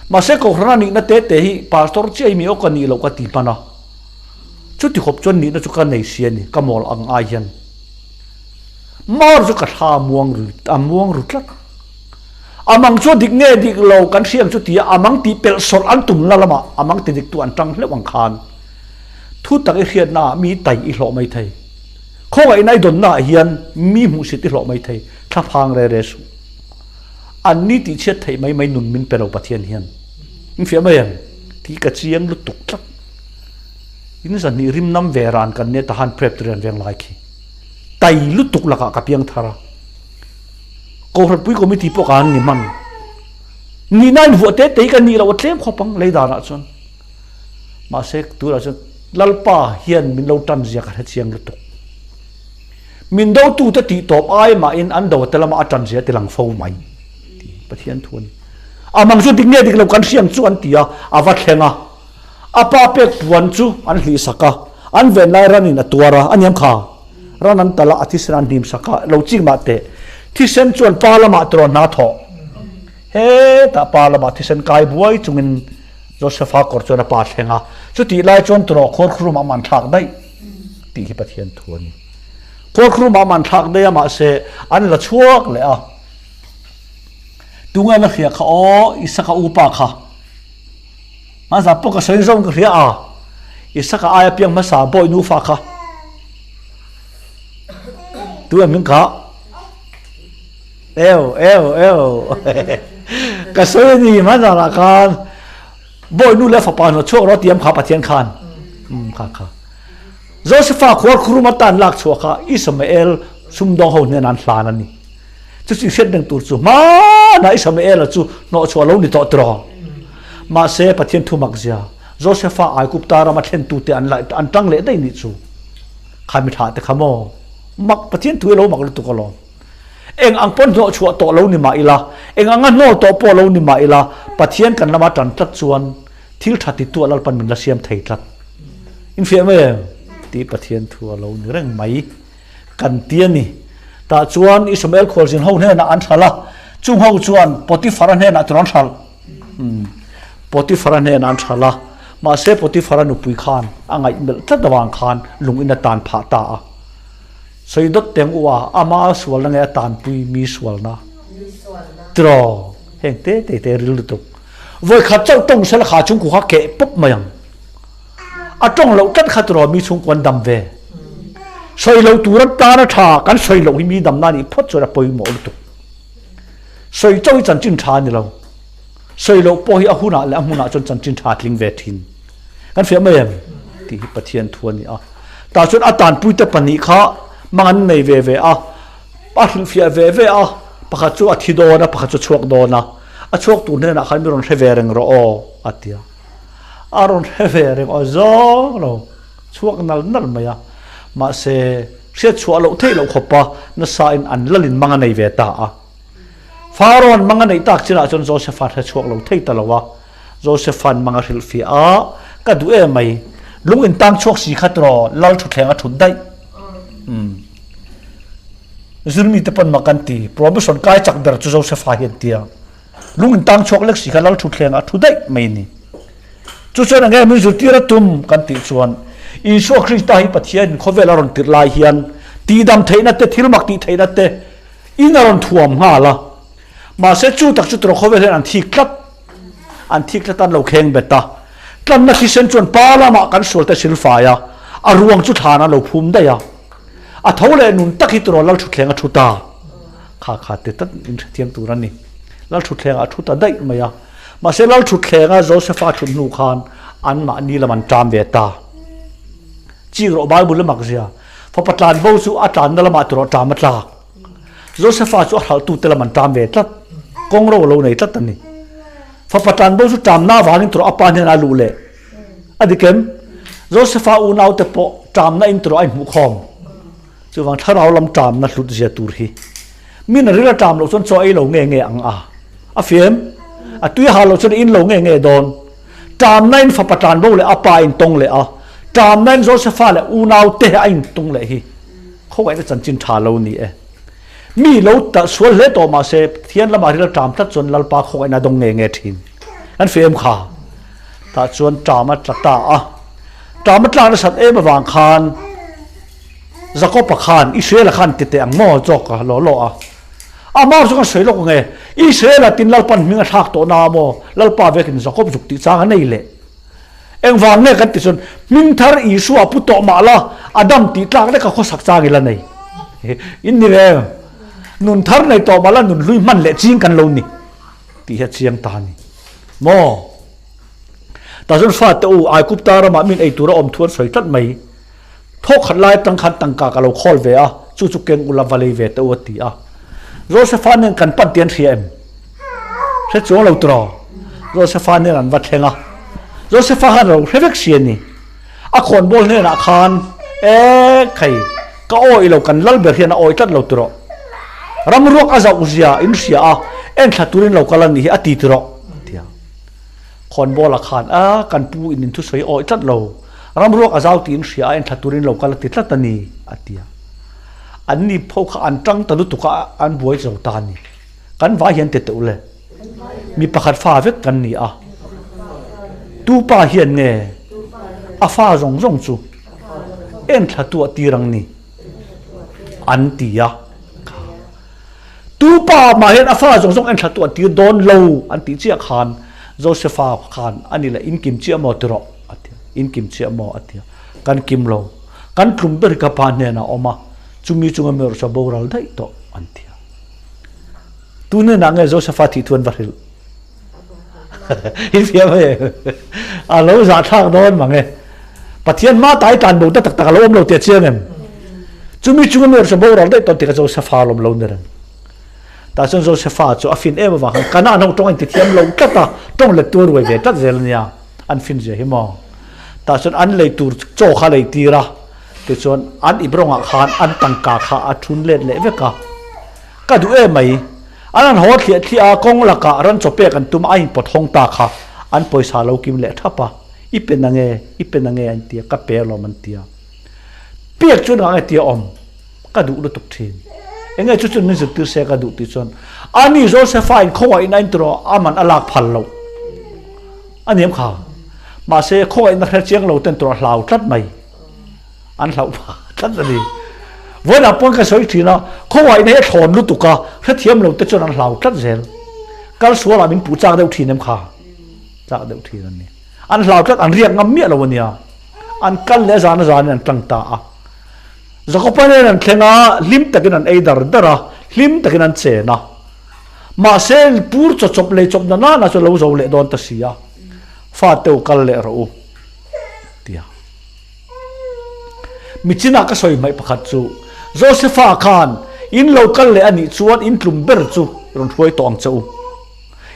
Mahse Kohhran a nihna te te hi Pastor chiah hi mi aw ka nih loh ka ti hman a. Chuti khawp chuan nihna chu ka nei si a ni, ka mawl ang ai hian. Mar chu ka thla a muang ru a muang ru tlat. A mang chu a dik nge dik lo kan hria ang chu tia a mang tih pelh sawrh an tumna lamah a mang ti diktu an tang hleuh ang khan thu tak i hriatnaah mi tai i hlawh mai thei. Khawngaihna i dawnnaah hian mi hmuhsit i hlawh mai thei, thlaphang re re suh. Anni tihchhiat theih mai mai nun min pe lo Pathian hian. In fiah mai em? Tih ka chiang lutuk tlat. In zahnih rim nam ve ran kan nia tahan prep tur hian veng lai khi. Tai lutuk lakah ka piang thar a. Kohhranpui committee pawh ka han ni hman. Nihna in vuah te te hi ka nih loh a tlem khawp ang lei danah chuan. Mahse tunah chuan Lalpa hian min lo tan zia ka hre chiang lutuk. Min dotute tih tawp ai mahin an do te lama a tan zia ti lang fo mai tih Pathian thu a ni. A mang chu dik nge dik lo kan hriang chu an ti a, a va thleng a. A pa pek puan chu an hlih sak a, an ven lai ranin a tuar a, a niam kha. Ran an tal a, a thisen an hnim sak a, lo chik mah teh. Thisen chuan pa lamah tiraw hna thawh. Hetah pa lamah thisen kai buai chungin Josepha kawr chuan a pa thleng a, chutih lai chuan turaw khuarkhurum a man thlak daih tih hi Pathian thu a ni. Khuarkhurum a man thlak daih a mahse an la chhuak leh a. Tunge la hria kha aw Isaka upa kha. Hmasa pawh ka sawi zawng ka hria a, Isaka aia piang hmasa bawi nufa kha. Tunge hming kha? Eu, eu, eu. Ka sawi a ni hmanah khan bawi nu leh fapa hnawh chhuak rawh tiam kha Pathian khan. Um kha kha. Josepha khuar khurum atan lak chhuah kha Ismael sumdawng ho hnen an hlan a ni. Chu chu hriat reng tur chu hmanah Ismaela chu hnawh chhuah lo ni tawh tiraw. Mahse Pathian thu mak zia Josepha Aigupta rama thlentute an an tang leh daih nih chu. Kha mi thlah te kha maw. Mak Pathian thu hi lo mak lutuk alawm. Eng ang pawn hnawh chhuah tawh lo ni mah ila, eng anga hnawl tawh pawh lo ni mah ila, Pathian kan lama tan tlat chuan thil tha ti tuah Lalpan min la siam thei tlat. Infiah mai em? Tih Pathian thu a lo ni reng mai kan ti a ni. Tah chuan Ismael khualzin ho hnenah an hralh a, chung ho chuan Potiphar-a hnenah tur an hralh. Potiphar-a hnenah an hralh a, mahse Potiphar-a nupui khan a ngaihmelh tlat avang khan lungin a tan phah ta a. Sawi dawt teng u a, ama sualna nge a tanpui mi sualna? Tiraw, heng te te te ril lutuk. Vawikhat chauh tawng sela kha chungkua kha keh pawp mai ang. A tawng loh tlat kha tiraw mi chhungkua an dam ve. Sawi loh tur an tan a tha, kan sawi loh hi mi damna nih phawt chuan a pawimawh lutuk. Sawi chauh hi chanchin tha a ni lo. Sawi loh pawh hi a hunah leh a hmunah chuan chanchin tha a tling ve thin. Kan fiah mai em? Tih hi Pathian thu a ni a. Tah chuan a tanpuite pahnih kha mang an nei ve ve a, a hrilhfiah ve ve a, pakhat chu a thi dawn a, pakhat chu a chhuak dawn a. A chhuak tur hnenah khan mi rawn hre ve reng rawh aw, a ti a. A rawn hre ve reng aw zawng lo, chhuak nal nal mai a. Mahse, hriat chhuah loh theih loh khawpa nasain an lalin mang a nei ve ta a. Pharaoh-a'n mang a neih tak chinah chuan Joseph-a hre chhuak lo thei ta lo a. Joseph-a'n mang a hrilhfiah a, Ka duh em mai, lung in tang chhuak si kha tiraw, lal thutthleng a thut daih. Umm. Zirmite pawn mak an ti, promotion kai chak ber chu Joseph-a hi an ti a. Lung in tang chhuak lek si kha lal thutthleng a thu daih mai a ni. Chu chuan enge min zirtir a tum kan tih chuan Isua Krista hi Pathianin khawvel a rawn tirh lai hian tihdam theihna te, thilmak tih theihna te in a rawn thuam nghal a. Mahse chu tak chu tiraw khawvel hian an thik tlat. An thik tlat an lo kheng bet a. Tlanna thisen chuan pa lamah kan sual te silfai a, a ruang chu thlan an lo phum daih a. A tho leh nun tak hi tiraw Lalthutthleng a thu ta. Kha kha ti tlat in hrethiam tur a ni. Lalthutthlengah a thu ta daih mai a. Mahse Lalthutthleng a Josepha thut hnu khan anmahni lam an ṭam ve ta. Chik rawh Bible a mak zia. Fapa tlan bo chu a tlanna lamah tiraw ṭam a tlak. Josepha chu a hralhtute lam an ṭam ve tlat. Kawng ro a lo nei tlat a ni. Fapa tlan bo chu ṭamna avangin tiraw a pa hnenah a luh leh. A dik em? Josepha unaute pawh ṭamna in tiraw a inhmuh khawm. Chuvang thlarau lam ṭamna hlut zia tur hi. Min a ril a ṭam loh chuan chaw ei lo nge nge ang a. A fim? A tui a ha loh chuan a in lo nge nge dawn. Ṭamna in fapa tlan bo leh a pa a intawng leh a. Ṭamna in Josepha leh unaute a intawng leh hi. Khawngaihna chanchin tha lo ni e. Mi lo talh sual hle tawh mah se Pathian lamah ril a ṭam tlat chuan Lalpa khawngaihna a dawng nge nge ṭhin. Kan feh em kha? Tah chuan ṭam a tla ta a. Ṭam a tlak nasat em avang khan Jakob-a khan Israel-a khan ti teh ang maw zawk a law law a. Amah chu kan sawi lawk ang e, Israel-a tin Lalpan hming a thlak tawh na maw Lalpa vekin Jakob zuk tih chang a nei leh. Engvang nge kan ti chuan hming thar Isua pu tawh mah la, Adam tih tlak leka khawsak chang ila nei. In ni ve em? Nun thar nei tawh mah la nun hlui hman leh ching kan lo ni tih hi a chiang ta a ni. Maw? Tah chuan fate u, Aigupta ramah min ei tura awm thu an sawi tlat mai. Thawk khat lai atang khan tangka ka lo khawl ve a, chu chu keng ula va lei ve teh u a ti a. Josefa nen kan pan tih an hria em? Hre chuang lo tiraw? Josefa nen an va thleng a, Josefa khan a lo hre vek si a ni. A khawnbawl hnenah khan, E khai, ka awih lo, kan lal ber hian a awih tlat lo tiraw? Ram ruak a zauh zia in hria a, enthla turin lo kal a nih hi a ti tiraw? A ti a. Khawnbawla khan, A, kan pu in in thusawi a awih tlat lo. Ram ruak a zau tiin hria a, enthla turin lo kal a ti tlat a ni, a ti a. Anni pho kha an tang ta lutuk a, an buai zo ta a ni. Kan vai hian ti teuh le. Mi pakhat fa vek kan ni a. Tu pa hian nge a fa zawng zawng chu enthla tuah tir ang ni? An ti a. Tu pa mah hian a fa zawng zawng enthla tuah tir dawn lo an tih chiah khan Josefa khan a ni le in kim chiah maw ti rawh a ti a, in kim chiah maw a ti a, kan kim lo, kan tlum ber hi ka pa hnenah a awm a, chumi chunga mi erawh chu a boral daih tawh an ti a. Tu hnenah nge Josefa thih thu an va hrilh? I fiam e, a lo zahthlak dawn mang e. Pathian hma tai tlan bo ta tak tak a lo awm lo tih a chiang em? Chumi chunga mi erawh boral daih tawn tih kha Josefa a lawm lo ni reng. Tah chuan Josefa chu a fin em avang khan Kanaan ho tawng a intithiam lo tlat a, tawng let tur a ruai ve tlat zel a nia, an fin zia hi maw. Tah chuan an lei tur chaw kha a lei tir a, tichuan an ip rawngah khan an tangka kha a thun let leh vek a. Ka duh em mai. An han haw thliah thliah a, kawng lakah ran chaw pek an tum a, a inpawt hawng ta kha an pawisa lo kim leh thap a, I pe na nge, i pe na nge an ti a, ka pe alawm an ti a. Pek chu engah nge tia awm? Ka duh lutuk thin. Enge chu chuan min zirtir se ka duh tih chuan ani Josefa in khawngaih in a inti rawh a man a lak phal loh a niam kha. Mahse khawngaih na hre chiang lo ten tur a hlau tlat mai. An hlauh phah tlat a ni. Vawiinah pawn ka sawi thin a, khawngaihna hi a thlawn lutuk a, hrethiam lo te chuan an hlau tlat zel. Kal sualah min puh chak deuh thin em kha? Chak deuh thin a ni. An hlau tlat, an riak ngam miah lo a nia. An kal leh a zan a zanin an tlang ta a. Jakopa nen an thleng a, hlim takin an ei dar dar a, hlim takin an chen a. Mahse, pur chaw chawp lei chawp na nana chu a lo zo leh dawn ta si a, Fate u kal leh rawh u, ti a. Michinah ka sawi hmaih pakhat chu, Josefa khan in lo kal leh a nih chuan in tlum ber chu rawn hruai tawh ang che u.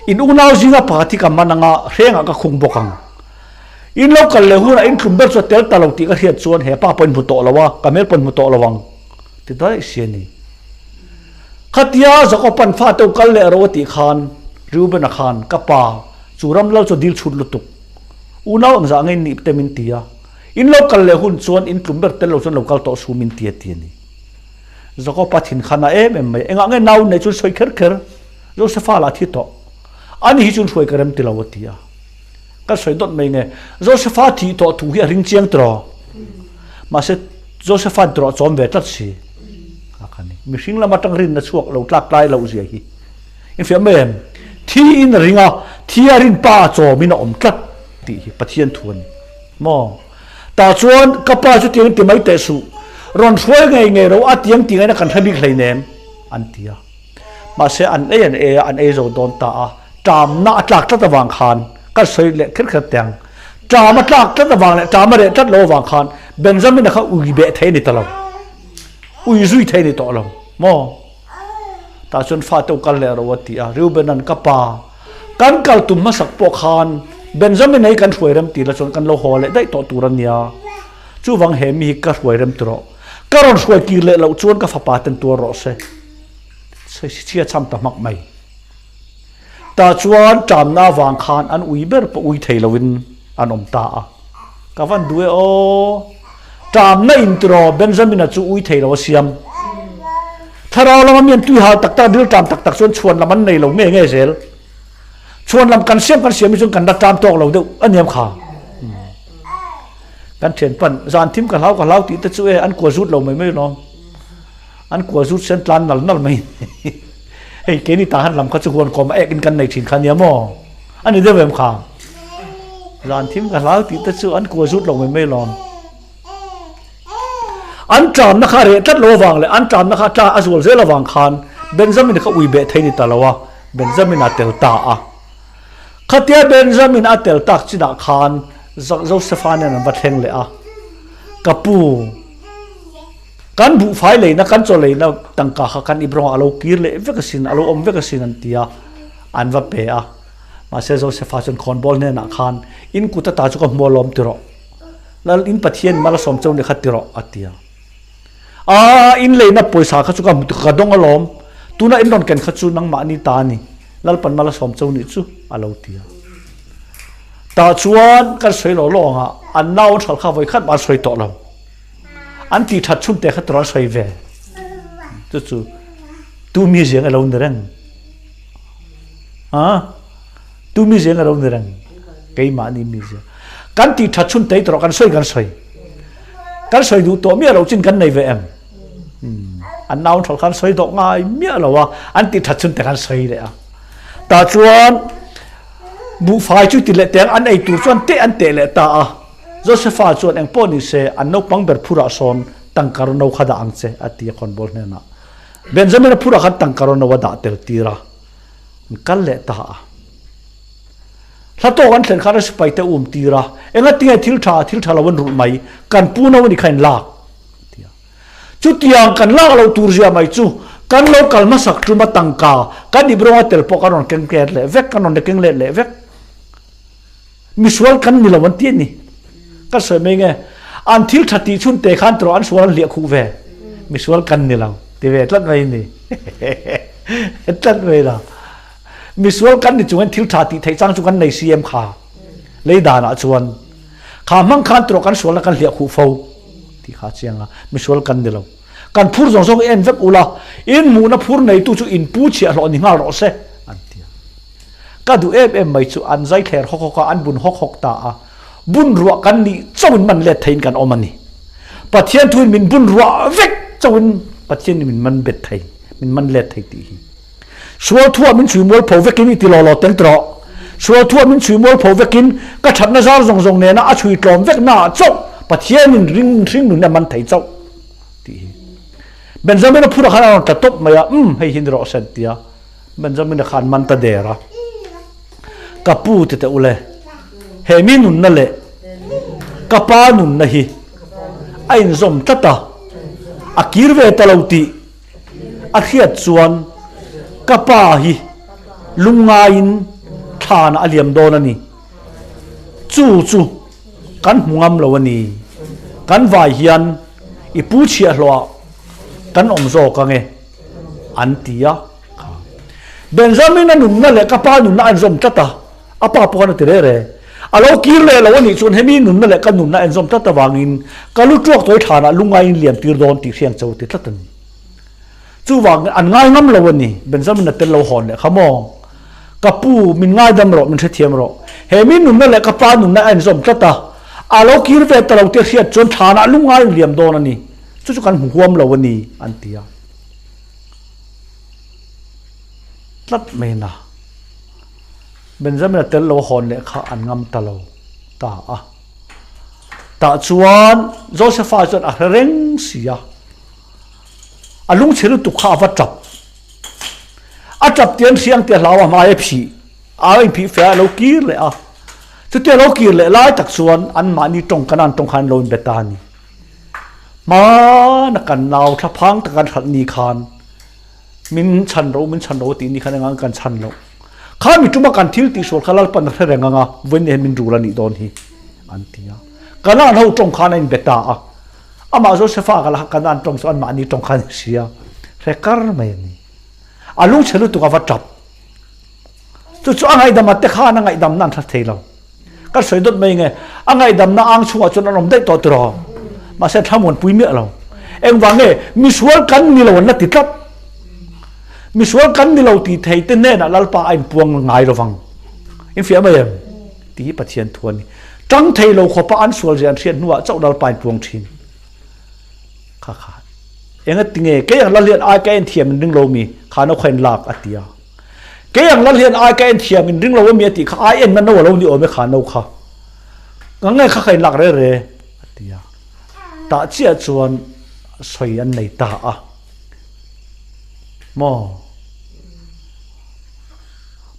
In unau zinga pakhat hi ka man anga hrengah ka khung bawk ang. In lo kal leh hunah in tlum ber chu a tel ta lo tih ka hriat chuan he pa pawh in hmu tawh lo a, ka hmel pawh in hmu tawh lo ang ti daih si a ni. Khatia Jakoban fate u kal leh ro a tih khan Reuben-a khan ka pa chu ram lal chu a dil chhut lutuk. Unau engzah nge in nih te min ti a, in lo kal leh hun chuan in tlum ber tel lo chuan lo kal tawh su min ti a ti a ni. Jakob-a thin khan a em em mai, engah nge nau in nei chuan sawi kher kher, Josefa lah thi tawh, ani hi chuan hruai ka rem ti lo a ti a. Ka sawi dawt mai nge, Josefa thih tawh thu hi a ring chiang tiraw? Mahse Josefa tiraw a chawm ve tlat si. A kha ni, mihring lam atang rinna chhuak lo tlak tlai loh zia hi. Infiam mai em? Thi in a ring a, thi a rin pa a chawm in a awm tlat tih hi Pathian thu a ni. Maw? Tah chuan ka pa chu tiang ti mai teh suh, rawn hruai ngei ngei ro a tiang ti ngaihna kan hre bik hleinem an ti a. Mahse an ei an ei a, an ei zo dawn ta a, ṭamna a tlak tlat avang khan kan sawi leh kher kher teh ang. Ṭam a tlak tlat avang leh ṭam a reh tlat lo avang khan Benjamin-a kha ui beh thei a ni ta lo, ui zui thei a ni tawh lo. Maw? Tah chuan fate u kal leh ro a ti a, Reuben-a'n ka pa, kan kal tum hmasak pawh khan Benjamin-a hi kan hruai rem ti la chuan kan lo haw leh daih tawh tur a nia, chuvang he mi hi ka hruai rem ti rawh, ka rawn hruai kir leh loh chuan ka fapa ten tuar rawh se, chhia cham ta hmak mai. Tah chuan ṭamna avang khan an ui ber pawh ui thei loin an awm ta a. Ka van duh e aw. Ṭamna in tiraw Benjamin-a chu ui thei lo a siam. Thlarau lama mi an tui hal tak tak, dil ṭam tak tak chuan chhuan lam an nei lo nge nge zel. Chhuan lam kan siam kan siam hi chuan kan la ṭam tawk lo deuh a niam kha. Kan ṭhian pan zan thim ka hlau ka hlau tih te chu e an kua zut lo mai mai lawm. An kua zut sen tlan nal nal mai. Hei keini tah han lam kha chu huan kawm a ek in kan nei thin kha nia maw? A ni deuh em kha? Zan thim ka hlau tih te chu an kua zut lo mai mai lawm. An ṭamna kha a reh tlat lo avang leh an ṭamna kha a a zual zel avang khan Benjamin kha ui beh thei ni ta lo a, Benjamin a tel ta a. Khatia Benjamin a tel tak chinah khan Josepha nen an va thleng leh a, Ka pu, kan buhfai leina, kan chaw leina tangka kha kan ip rawngah a lo kir leh vek asin, a lo awm vek asin an ti a, an va pe a. Mahse Josepha chuan khawnbawl hnenah khan, In kut ata chu ka hmu alawm ti rawh. Lal in Pathian mal a sawm cheu ni kha ti rawh a ti a. Aa in leina pawisa kha chu ka hmu ka dawng alawm, tuna in rawn ken kha chu nangmahni ta a ni, Lalpan mal a sawm cheu nih chu a lo ti a. Tah chuan kan sawi lo lawng a, an nau an hral kha vawi khat mah an sawi tawh lo. An tih that chhun te kha tur an sawi ve. Chu chu tu mi ziang elo ni reng. Aa Tu mi zeng a lo ni reng. Keimahni mi zia. Kan ti that chhun tei tawh kan sawi kan sawi. Kan sawi duh tawh miah lo chin kan nei ve em. Hmm. An nau thal khan sawi dawh ngai miah lo a. An ti that chhun te kan sawi leh a. Ta chuan buhfai chu ti leh teng an ei tur chuan te an te leh ta a. Josepha chuan eng pawh ni se an naupang ber phurah sawn tangkar no kha dah ang che a ti a khawnbawl hnenah. Benjamin a phurah khan tangkar no a dah tel tir a. An kal leh ta a. Hla tawk an thlen khan a sipai te um tir a, enga tinge thil tha, thil tha lo an rulh mai, kan pu no a ni kha in lak a ti a. Chutiang kan lak loh tur zia mai chu kan lo kal hmasak tum a tangka kan ip rawnga tel pawh kan rawn keng let leh vek, kan rawn keng let leh vek. Misual kan ni lo an ti a ni. Ka sawi mai nge, an thil tha tih chhun te khan tawh an sual an hliah khuh ve. Misual kan ni lo ti ve tlat mai ni. Tlat mai la. Misual kan ni chung hian thil tha tih theih chang chu kan nei si em kha. Lei danah chuan kha hmang khan tawh kan sualna kan hliah khuh fo tih kha chiang a, misual kan ni lo. Kan phur zawng zawng i en vek ula, in hmuhna phur neitu chu in pu chhiah hlawh ni nghal rawh se an ti a. Ka duh em em mai chu an zai thler hawk hawk a, an bun hawk hawk ta a. Bun ruah kan nih chauhin man let theiin kan awm a ni. Pathian thuin min bun ruah vek chauhin Pathian nih min man bet thei, min man let thei tih hi. Sual thuah min chhui mual pho vekin i ti law law tel tawh. Sual thuah min chhui mual pho vekin ka thatna zar zawng zawng nena a chhui tlawm vek naah chauh Pathianin ring hring nun a man thei chauh tih hi. Benjamin-a phurah khan a rawn tla tawp mai a, umm hei hi ni rawh se an ti a. Benjamin-a khan man ta der a, Ka pu ti teh ule, he mi nunna leh ka pa nunna hi a inzawm tlat a, a kir ve ta lo tih a hriat chuan ka pa hi lungngaiin thlanah a liam dawn a ni. Chu chu kan hmu ngam lo a ni. Kan vai hian i pu chhiahhlawhah kan awm zawk ange. An ti a, kha. Benjamin-a nunna leh ka pa nunna a inzawm tlat a, a pa pawh khan a ti reh reh. A lo kir leh lo a nih chuan hemi nunna leh ka nunna a inzawm tlat avangin ka lu tuak tawi thlanah lungaiin liam tir dawn tih hriang cho ti tlat a ni. Chuvangin an ngai ngam lo a ni, Benjamin-a tel lo hawn leh kha maw? Ka pu, min ngaidam rawh, min hrethiam rawh. Hemi nunna leh ka pa nunna a inzawm tlat a, a lo kir ve ta lo tih hriat chuan thlanah lungaiin liam dawn a ni. Chu chu kan hmu huam lo a ni, an ti a. Tlat mai na. Benjamin-a tel lo hawn leh kha an ngam ta lo ta a. Tah chuan Josepha chuan a hre reng si a. A lungchhe lutuk kha a va tap. A tap tian hriang tia hlau a hmai a phih. A inphih fe a, a lo kir leh a. Chutia a lo kir leh lai tak chuan anmahni tawng kanan tawng khan an lo inbe ta a ni. Hmana kan nau thlaphang tak kan hralh ni khan min chhan ro min chhan ro tih ni khan engang kan chhan loh. Kha mi tuma kan thil tih sual kha Lalpan a hre reng anga vawiin hian min rul a nih dawn hi an ti a. Kanaan ho tawng khan a inbe ta a. Amah Josefa ka la Kanaan tawng chu anmahni tawng khan a hria. Hre kar mai a ni. A lungchhe lutuk a va tap. Chu chu a ngaihdam a te khan a ngaihdamna an hre thei lo. Ka sawi dawt mai nge, a ngaihdamna ang chhungah chuan an awm daih tawh tiraw? Mahse thlamuan pui miah lo. Engvang nge misual kan ni lo an la ti tlat. Misual kan ni lo ti thei te hnenah Lalpa a inpuang ngai lo vang. In fiah mai em? Tih hi Pathian thu a ni. Tang thei lo khawpa an sual zia an hriat hnuah chauh Lalpa a inpuang thin. Kha kha. Enga tinge kei ang lal hian ai ka en thiam in ring lo mi? Kha no kha in lak a ti a. Kei ang lal hian ai ka en thiam in ring lo ami a tih kha ai en na no a lo ni awm e kha no kha. Ka nge kha ka inlak re re a ti a. Tah chiah chuan sawi an nei ta a. Maw?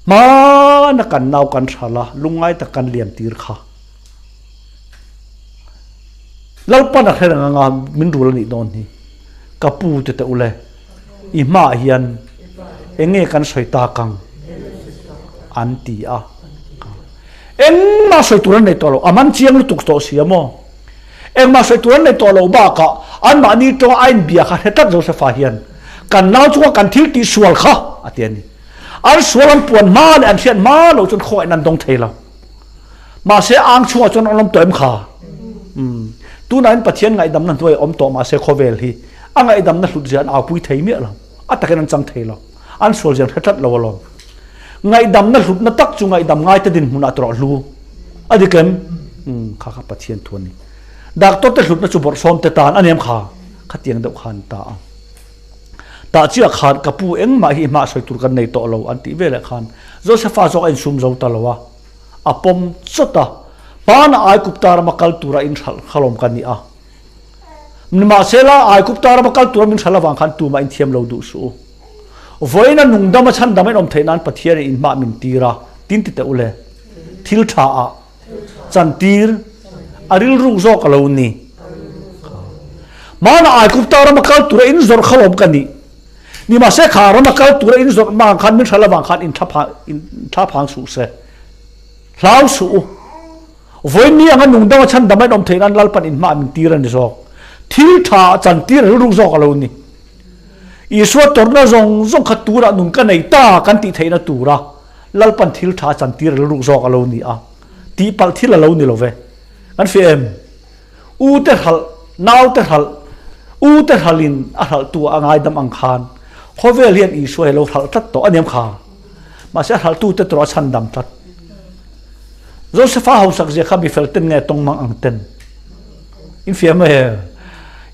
Hmana kan nau kan hral a, lungngai tak kan liam tir kha. Lalpan a hre reng anga min rul a nih dawn hi. Ka pu te teh ule, i hmaah hian enge kan sawi tak ang? An ti a. Engmah sawi tur an nei tawh lo, a man chiang lutuk tawh si a maw? Engmah sawi tur an nei tawh lo bakah anmahni tawnga a inbia kha hre tlat Josefa hian kan nau chunga kan thil tih sual kha a ti a ni. An sual an puan hma leh an hriat hma lo chuan khawngaihna an dawng thei lo. Mahse ang chhungah chuan an awm tawh em kha? Umm. Tunah in Pathian ngaihdamna hnuai awm tawh mahse khawvel hi a ngaihdamna hlut zia an aupui thei miah lo. A takin an chang thei lo. An sual zia an hre tlat lo alawm. Ngaihdamna hlutna tak chu ngaihdam ngaite dinhmunah tawrh hlu a dik em? Umm kha kha Pathian thu a ni. Doctor te hlutna chu bawrhsawm te tan a ni em kha? Khatiang deuh khan ta a. Tah chiah khan ka pu engmah hi hmah sawi tur kan nei tawh lo an tih veleh khan Josefa zawk a insum zo ta lo a, a pawm chawt a, Pana Aigupta rama kal tura in hralh khalawm ka ni a. Nimahsela Aigupta rama kal tura min hralh avang khan tumah in thiam lo duh suh u. Vawiin a nungdam a chhandam a inawm theih nan Pathianin in hmah min tir a, tin ti teh u le. Thil tha ah chantir a rilruk zawk a lo ni. Hmana Aigupta rama kal tura in zawrh kha lawm ka nih. Nimahse kha rama kal tura in zawrh hma ang khan min hral avang khan in thla phang suh se. Hlau suh u. Vawiin ni anga nungdang a chhandam a inawm theih nan Lalpan in hma min tir a ni zawk. Thil tha a chantir a rilruk zawk a lo ni. Isua tawrhna zawng zawng kha turah nun ka nei ta kan tih theihna tura Lalpan thil tha chantir rilruk zawk a lo ni a, tihpalh thil a lo ni lo ve. Kan hria em? U te hralh, nau te hralh, u te hralhin a hralhtu a ngaidam ang khan khawvel hian Isua hi a lo hralh tlat tawh a niam kha. Mahse a hralhtu te tawrh a chhandam tlat. Josefa hausak zia kha mi fel ten nge tawng mang ang ten? In fiam e.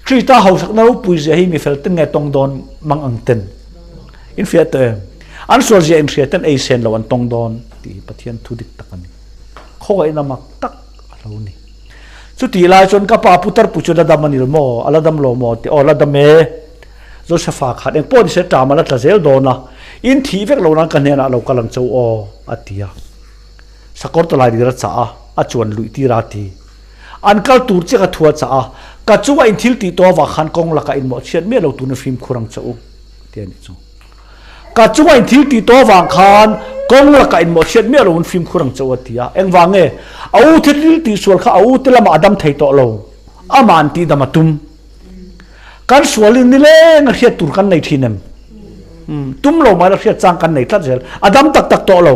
Krista hausakna ropui zia hi mi fel ten nge tawng dawn mang ang ten? In fiah tawh em? An sual zia in hria ten ei sen lo an tawng dawn tih hi Pathian thu dik tak a ni. Khawngaihna mak tak a lo ni. Chutih lai chuan ka pa putar pu chu la dam a ni lo maw? A la dam lo maw? Tih aw la dam e. Josefa khan eng pawh ni se ṭam a la tla zel dawn a, in thih vek lo nan ka hnenah lo kal ang che u aw a ti a. Sakawr tawlai lir a chah a, a chuan luih tir a ti. An kal tur chiah ka thu a chah a, ka chungah in thil tih tawh avang khan kawng lakah in mawhchhiat miah lo turin fimkhur ang che u ti a nih chu. Ka chungah in thil tih tawh avang khan kawng lakah in mawhchhiat miah lo in fimkhur ang che u a ti a. Engvang nge? A u thil tih sual kha a u te lamah a dam thei tawh lo, amah an tih dam a tum. Kan sualin nileng a hriat tur kan nei thin em? Tum lo mai la hriat chang kan nei tlat zel. A dam tak tak tawh lo.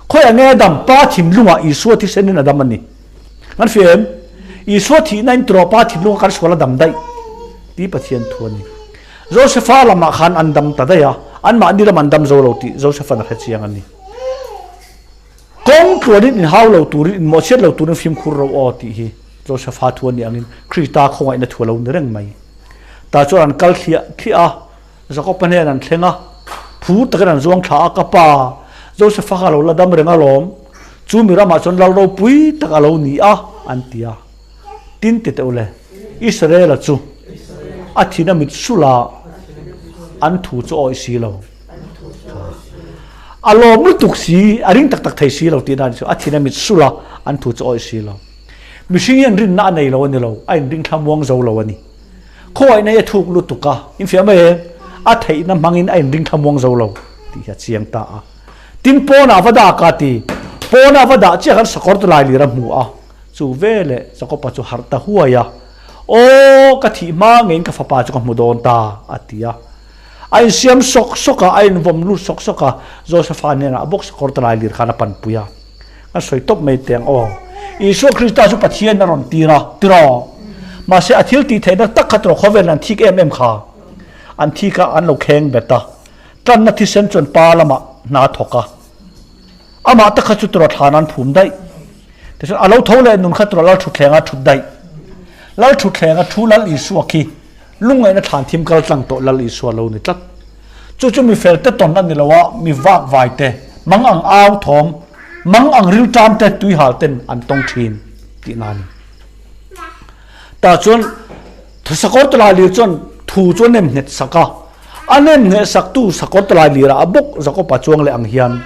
Khawiah nge a dam? Pa thinlungah Isua thisenin a dam a ni. Kan hria em? Isua thihna in tiraw Pa thinlunga kan sual a dam daih tih Pathian thu a ni. Josefa lamah khan an dam ta daih a, anmahni lam an dam zo lo tih Josefa'n a hre chiang a ni. Kawng tluanin inhau lo turin, inmawhchhiat lo turin fimkhur ro aw tih hi Josefa thu a nih angin Krista khawngaihna thu a lo ni reng mai. Tah chuan an kal thliah thliah a, Jakob-a hnen an thleng a, phur takin an zuang thla a, Ka pa, Josefa kha a lo la dam reng alawm, chu mi ramah chuan lal ropui tak a lo ni a, an ti a. Tin ti teh u le, Israela chu a thin a mit sulh a, an thu chu a awih si lo. A lawm lutuk si, a ring tak tak thei si lo tih dan chu a thin a mit sulh a, an thu chu a awih si lo. Mihring hian rinna a nei lo a ni lo, a inring thlamuang zo lo a ni. Khawngaihna hi a thuk lutuk a, infiah mai em? A theihna hmangin a inring thlamuang zo lo tih hi a chiang ta a. Tin, pawnah va dah ka ti. Pawnah va dah chiah khan sakawr te lai lir a hmu a. Chu veleh Jakoba chu harh ta huai a, Aw, ka thih hma ngeiin ka fapa chu ka hmu dawn ta, a ti a. A insiam sawk sawk a, a invawm lut sawk sawk a, Josefa hnenah bawk sakawr te lai lir khan a panpui a. Kan sawi tawp mai teh ang aw. Isua Krista chu Pathian a rawn tir a, tiraw? Mahse a thil tih theihna tak kha tiraw khawvel an thik em em kha. An thik a, an lo kheng bet a. Tanna thisen chuan pa lamah hna a thawk a. Amah tak kha chu tiraw thlan an phum daih. Tichuan a lo tho leh nun kha tiraw Lal thutthleng a thut daih. Lal thutthleng a thu Lal Isua khi lungngaihna thlan thim kal tlang tawh Lal Isua lo ni tlat. Chu chu mi fel te tawn a ni lo a, mi vak vai te, mang ang au thawm, mang ang rilṭam te tuihal ten an tawng ṭhin. Tihna a ni. Tah chuan sakawr tawlailir chuan thu chu a nem nghet sak a, a nem ngheh saktu sakawr tawlailirah a bawk Jakoba chuang leh ang hian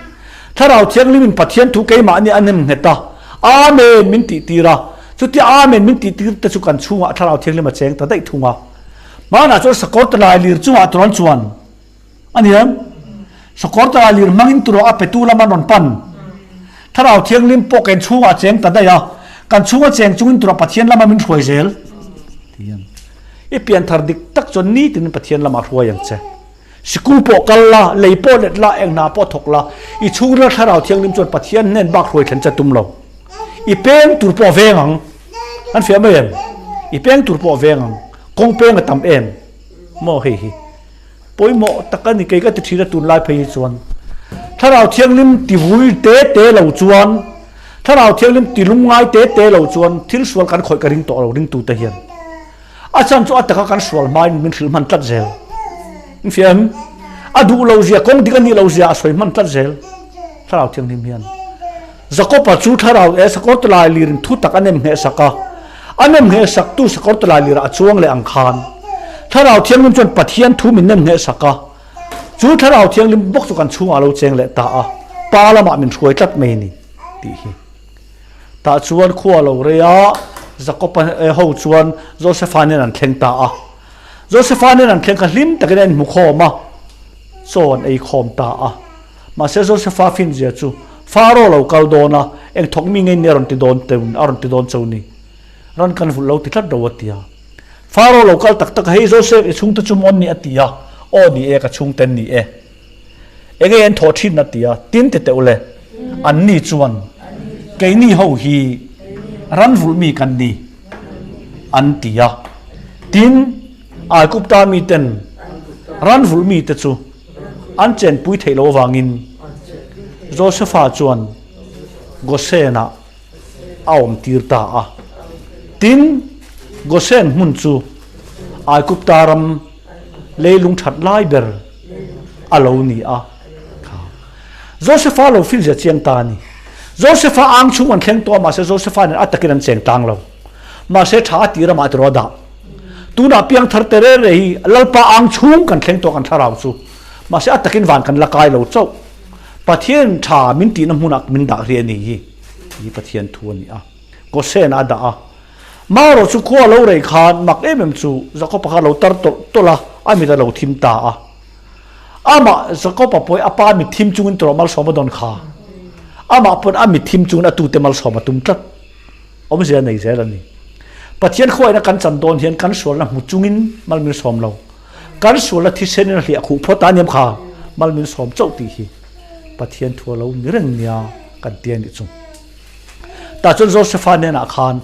Thlarau Thianghlimin Pathian thu keimahni a nem nghet a, Amen min tihtir a, chutia Amen min tihtir te chu kan chhungah Thlarau Thianghlim a cheng ta daih thung a. Hmanah chuan sakawr tawlailir chungah turawn chuan A ni em? Sakawr tawlailir hmangin turaw a petu lam an rawn pan. Thlarau Thianghlim pawh kan chhungah a cheng ta daih a, kan chhunga cheng chungin turaw Pathian lama min hruai zel. Tihian i pianthar dik tak chuan nitin Pathian lamah hruai ang che. Sikul pawh kal la, lei pawh let la, eng hna pawh thawk la, i chhungril Thlarau Thianghlim chuan Pathian hnen bak hruai thlen che tum lo. I peng tur pawh a veng ang. An fiah mai em? I peng tur pawh a veng ang. Kawng peng a tam em? Maw hei hi. Pawimawh tak a ni kei ka ti thin a tunlai phei hi chuan Thlarau Thianghlim ti vui te te lo chuan Thlarau Thianghlim ti lungngai te te lo chuan thil sual kan khawih ka ring tawh lo ringtu te hian a chhan chu a taka kan sual hmain min hrilh hman tlat zel in fiah em a duh lo zia kawng dik a nih lo zia a sawi hman tlat zel Thlarau Thianghlim hian Jakoba chu thlarau e sakawr tawlai lirin thu tak a nem ngheh sak a, a nem ngheh saktu sakawr tawlai lirah a chuang leh ang khan Thlarau Thianghlim chuan Pathian thu min nem ngheh sak a, chu Thlarau Thianghlim bawk chu kan chhungah a lo cheng leh ta a, Pa lamah min hruai tlat mai a ni tih hi. Tah chuan khua a lo rei a, Jakoba ho chuan Josefa nen an thleng ta a. Josefa nen an thleng kha hlim takin a inhmu khawm a, chaw an ei khawm ta a. Mahse Josefa finzia chu Faro lo kal dawn a, eng thawk mi ngei ni a rawn ti dawn teu a rawn ti dawn cheu ni. Ran kan vulh lo ti tlat ro a ti a. Faro lo kal tak tak a, hei Josef i chhungte chu mawn ni a ti a, aw ni e ka chhungten ni e. Engei an thawh thin a ti a, tin ti teh ule, an ni chuan keini ho hi ran vulh mi kan ni an ti a. Tin, Aigupta miten ran vulh mite chu An chenpui theih loh avangin Josefa chuan Gosen-ah a awmtir ta a. Tin, Gosen hmun chu Aigupta ram leilung that lai ber a lo ni a. Kha Josefa lo finzia chiang ta a ni. Josefa ang chhung an thleng tawh a, mahse Josefa nen a takin an cheng tlang lo. Mahse tha a tih ramah tiraw a dah. Tunah piangthar te reng reng hi Lalpa ang chhung kan thleng tawh kan thlarau chu. Mahse a takin van kan la kai lo chauh. Pathian tha min tihna hmunah min dah ri a ni hi tih hi Pathian thu a ni a. Gosen a dah a. Marawh chu khua lo rei khan mak em em chu Jakob-a kha a lo tar tawlh tawlh a, a mit a lo thim ta a. Amah Jakob-a pawh hi a pa mit thim chungin tawrh malsawm a dawn kha. Amah pawn a mit thim chungin a tute malsawm a tum tlat. Awmzia nei zel a ni. Pathian khuaina kan chan dawn hian kan sualna hmu chungin mal min sawm lo. Kan sualna thisenin a hliah khuh phawt a aniam kha mal min sawm chauh tih hi Pathian thu a lo ni reng nia kan ti a nih chu. Tah chuan Josefa hnenah khan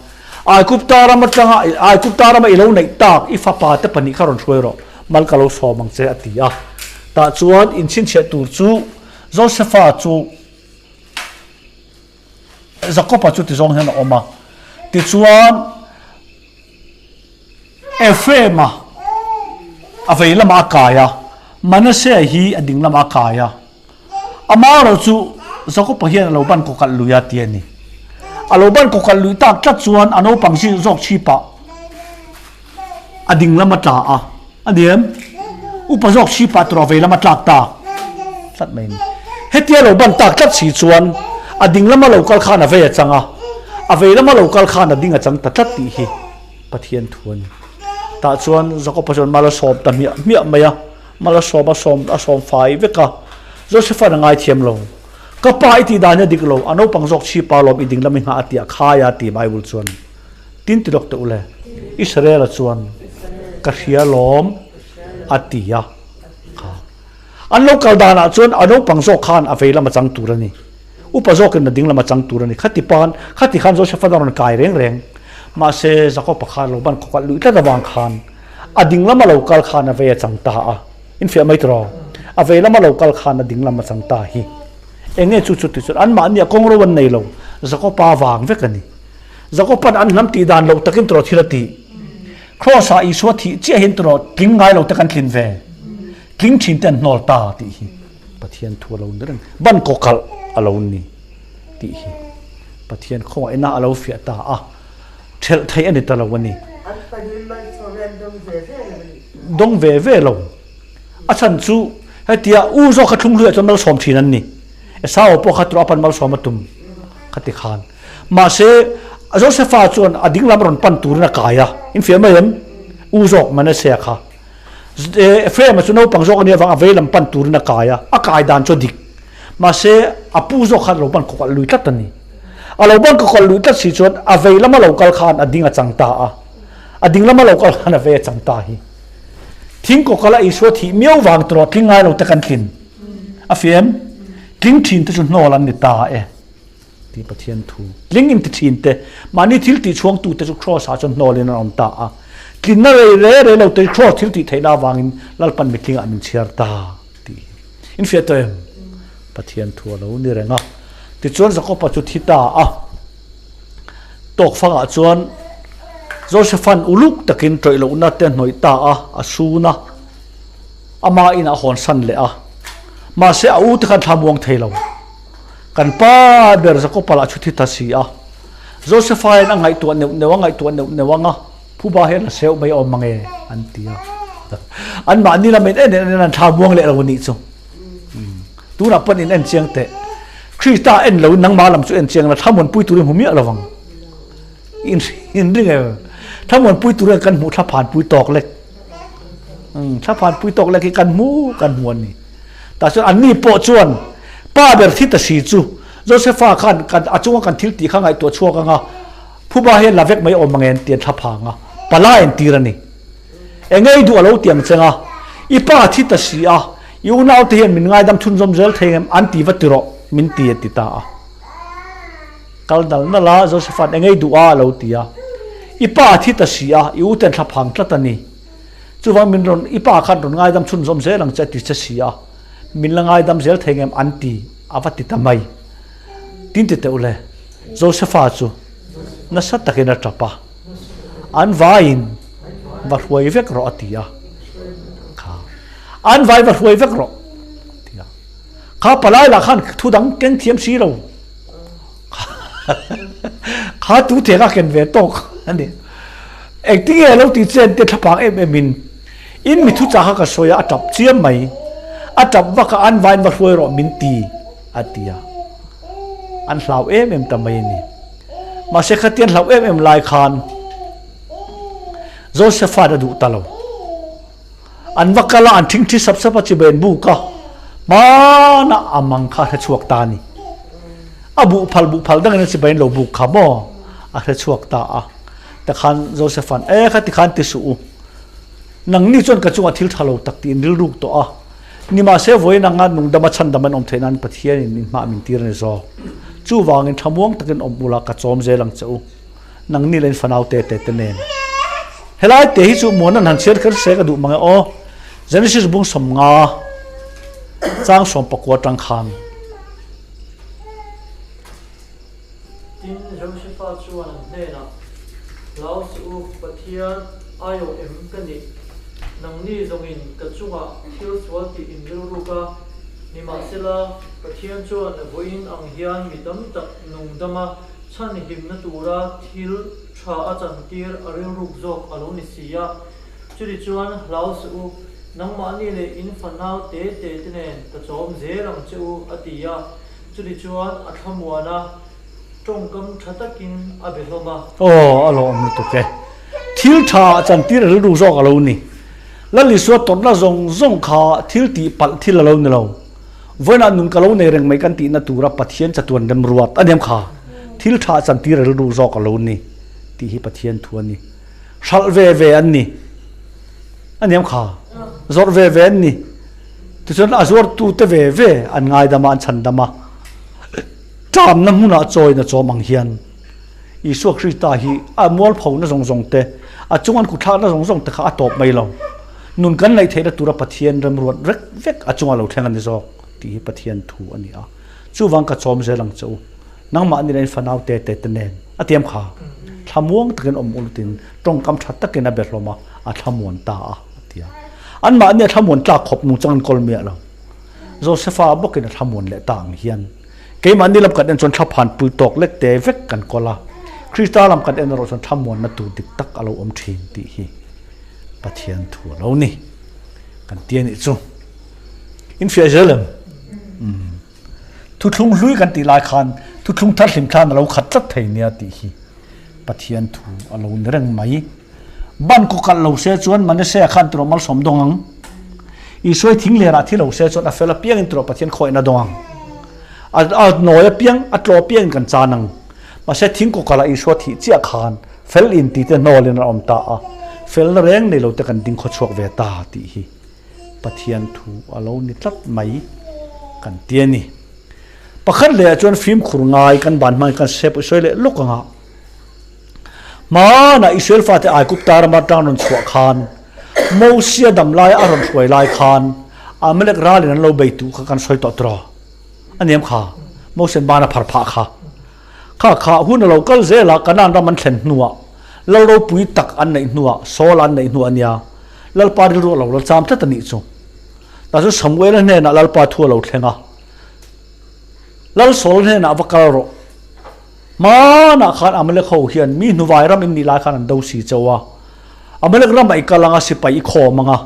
Aigupta ram atanga Aigupta rama i lo neih tak i fapa te pahnih kha rawn hruai rawh, mal ka lo sawm ang che a ti a. Tah chuan inchhinchhiah tur chu Josefa chu Jakob-a chu tizawng hian a awm a. Tichuan, Ephraim-a a vei lamah a kai a, Manasseh hi a ding lamah a kai a. Amaherawh chu Jakob-a hian a lo ban kawkalh lui a ti a ni. A lo ban kawkalh lui tak tlat chuan a naupang zawk chhipah a ding lam a tla a, a ni em? Upa zawk chhipa tura vei lam a tlak tak tlat mai a ni. Hetia lo ban tak tlat si chuan a ding lama lo kal khan a vei a chang a, a vei lama lo kal khan a ding a chang ta tlat tih hi Pathian thu a ni. Tah chuan Jakob-a chuan mal a sawm ta hmiah hmiah mai a, mal a sawm a sawm a sawm fai vek a, Joseph-a'n a ngaithiam lo. Ka pa i tih dan hi a dik lo, a naupang zawk chhipa lawm i ding lam i nghah a ti a khai a ti Bible chuan. Tin ti lawk teh u le, Israel-a chuan ka hria lawm a ti a. Kha. An lo kal danah chuan a naupang zawk khan a vei lam a chang tur a ni. Upa zawkin a ding lam a chang tur a ni. Khati pan, khati khan Joseph-a a rawn kai reng reng. Mahse, Jakob-a khan lo ban khawkalh luih tlat avang khan a ding lama lo kal khan a vei a chang ta a. Infiah mai tawh. A vei lama lo kal khan a ding lam a chang ta hi. Eng nge chu chu ti chuan anmahni a kawng ro an nei lo. Jakob-a vang vek a ni. Jakoban an hnam tih dan loh takin tawrh thil a tih. Kraws-ah Isua thih chiahin tawrh tling ngai lo te kan tlin ve. Tling thin te an hnawl ta tih hi Pathian thu a lo ni reng. Ban kawkalh a lo ni tih hi Pathian khawngaihna a lo fiah ta a. Ṭhelh theih a ni ta lo a ni. Dawng ve ve lo. A chhan chu hetia u zawk kha thlung hluiah chuan malsawm ṭhin an ni. Esau pawh kha tura pan malsawm a tum kha ti khan. Mahse, Josefa chuan a dinglam rawn pan turin a kai a, in fiah mai em? U zawk Manasea kha. Ephraim-a chu naupang zawk a nih avang a veilam pan turin a kai a, a kai dan chu a dik. Mahse, a pu zawk khan a lo ban kawkalh lui tlat a ni. A lo ban kawkalh lui tlat si chuan a vei lama lo kal khan a ding a chang ta a, a ding lama lo kal khan a vei a chang ta hi. Thing kawkalh a Isua thih miau vang tawh tling ngai lo te kan tlin. A fiam? Tling thin te chu hnawl an ni ta e. Tih Pathian thu. Tling in ti thin te, mahni thil tih chhuang tu te chu Kraws ah chuan hnawl in an awm ta a. Tlinna rei re re lo te Kraws thil tih theihna avangin Lalpan mitling ah min chhiar ta tih hi. In fiah tawh em? Pathian thu a lo ni reng a. Tichuan Jakob-a chu thi ta a. Tawk fangah chuan Joseph-a'n uluk takin tawih lohna te a hnawih ta a, a sun a. Ama inah a hawnsan leh a. Mahse a u te khan thla muang thei lo. Kan pa ber Jakob-a lah chu thi ta si a. Joseph-a hian a ngaihtuah neuh neuh a, ngaihtuah neuh neuh ang a. Phuba hi a la seuh mai awm mang e, an ti a. Anmahni lamin en en en an thla muang leh lo a nih chu. Tunah pawn in en chiang teh. Krista en loin nangmah lam chu en chiang la, thlamuanpui turin hmu miah lovang. In in ring em? Thlamuanpui turin kan hmuh thlaphanpui tawk lek. Thlaphanpui tawk lek hi kan hmu kan hmu a ni. Tah chuan anni pawh chuan pa ber thi ta si chu Josepha khan kan a chunga kan thil tih kha ngaihtuah chhuak anga phuba hian la vek mai awm ang em ti an thla phang a, pala entir a ni. Eng ngei duh a lo ti ang cheng a, i pa thi ta si a, i unaute hian min ngaidam chhunzawm zel thei em an ti va ti rawh min ti a ti ta a. Kal nal nal a, Josepha'n eng ngei duh a a lo ti a, i pa thi ta si a, i uten thla phang tlat a ni. Chuvang min rawn, i pa khan rawn ngaidam chhunzawm zel ang che a ti che si a, min la ngaidam zel thei ngem an ti a va ti ta mai. Tin ti teuh le, Josepha chu nasa takin a tap a, an vaiin va hruai vek rawh a ti a, kha an vai va hruai vek rawh a ti a, kha palai lah khan thu dang keng thiam si lo, Kha tu thek a ken ve tawk a ni. Engtinge a lo ti chen te thlapang em em in in mi thuchah kha ka sawi a, a tap chiam mai. A tap vak a, an vain va hruai rawh min ti a ti a. An hlau em em ta mai a ni. Mahse khatian hlau em em lai khan Josepha'n a duh ta lo. An va kal a, an thingthi sap sap a, chibai an buk a, hmanah a mang kha a hre chhuak ta a ni. A buh phal buh phal dangin a chibai an lo buk kha maw a hre chhuak ta a. Tikhan Joseph-a'n, E kha tikhan ti suh u, nangni chuan ka chungah thil tha lo tak tiin rilruk tawh a, nimahse vawiin anga nungdama chhandam an awm theih nan Pathianin min hmah min tir a ni zawk. Chuvangin thamuang takin awm ula ka chawm zel ang che u. Nangni leh in fanau te te te nen. Helai te hi chu muan an han chhiar kher se ka duh mang e aw. Genesis bung 50 chang 19 atang khan. Tin, Josefa chuan an hnenah, Hlau suh u, Pathian aiawh em ka nih? Nangni zawngin ka chungah thil sual tih in rilruk a, nimahsela, Pathian chuan vawiin ang hian mi tam tak nungdama Chhan hlimna tura thil tha a chantir a rilruk zawk a lo ni si a. Chutichuan, hlau suh u, nangmahni leh in fanau te te te nen ka chawm zel ang che u, a ti a. Chutichuan, a thlamuan a, tawngkam tha takin a be hlawm a. Aw, a lawm lutuk e. Thil tha a chantir a rilruk zawk a lo ni. Lal Isua tawrhna zawng zawng kha thil tih palh thil a lo ni lo. Vawiinah nun ka lo nei reng mai kan tihna tura Pathian chatuan remruat a niam kha thil tha chantir rilru zawk a lo ni tih hi Pathian thu a ni. Hralh ve ve an ni a niam kha, zawrh ve ve an ni. Tichuan a zuartute ve ve an ngaidam a, an chhandam a, ṭamna hmunah chawina chawm ang hian Isua Krista hi a mualphona zawng zawng te, a chung an kutthlakna zawng zawng te kha a tawp mai lo. Nun kan neih theihna tura Pathian remruat vek vek a chunga lo thleng a ni zawk tih hi Pathian thu a ni a. Chuvang ka chawm zel ang che u. Nangmah ni leh in fanau te te te nen a tiam kha. Thlamuang takin awm ulutin tawngkam tha takin a be hlawm a, a thlamuan ta a, a ti a. Anmahni a thlamuan tlak khawp nungchang an kawl miah lo. Josefa bawkin a thlamuan leh ta ang hian. Keimahni lam kan en chuan thlaphan pui tawk lek te vek kan kawl a. Krista lam kan en erawh chuan thlamuanna tur dik tak a lo awm thin tih hi Pathian thu a lo ni kan ti a nih chu. Infiah zel em? Thuthlung hlui kan tih lai khan thuthlung thar hlim thlan a lo khat tlat thei nia tih hi Pathian thu a lo ni reng mai. Ban kaw kalh lo se chuan Manasea khan tiraw malsawm dawng ang. Isuai thing lerah thi lo se chuan a fel apiangin tiraw Pathian khawihna dawng ang. A nawi apiang, a tlaw apiangin kan chan ang. Mahse thing kaw kalh ah Isua thih chiah khan fel in ti te hnawlin a awm ta a, felna reng nei lo te kan ding khawchhuak ve ta tih hi Pathian thu a lo ni tlat mai kan ti a ni. Pakhat leh ah chuan fimkhur ngai kan ban hmangin kan sep i sawi leh lawk ang a. Hmanah Israel fate Aigupta rama tang rawn chhuah khan Mosia dam laia a rawn hruai lai khan Amalek ralin an lo bei tuh kha kan sawi tawh tiraw? A niam kha, Mosian ban a phar phah kha. Kha kha hun a lo kal zel a, Kanaan ram an thlen hnuah, lal ropui tak an neih hnuah, Saul an neih hnuah a nia, Lalpa rilru a lo la cham tlat a nih chu. Tah chuan Samuela hnenah Lalpa thu a lo thleng a, Lal Saul hnenah va kal rawh. Hmanah khan Amalek ho hian mi hnuvai ram in nih lai khan an do si chauh a, Amalek ramah i kal ang a, sipai i khawm ang a,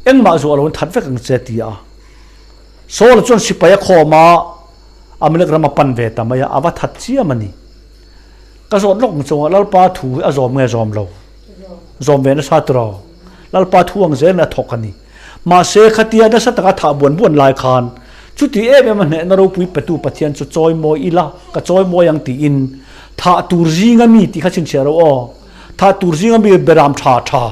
engmah zuah lo in that vek ang che ti a. Saul chuan sipai a khawm a, Amalek ram a pan ve ta mai a, a va that chiam a ni. Ka zawt lawk ang chunga Lalpa thu hi a zawm nge zawm lo? Zawm ve nasa tiraw? Lalpa thu ang zelin a thawk a ni. Mahse, khatia nasa taka thah buan buan lai khan, chuti em em a hnehna ropui petu Pathian chu chawimawi ila, ka chawimawi ang tiin, thah tur zinga mi tih kha chhinchhiah ro aw, thah tur zinga mi beram tha tha,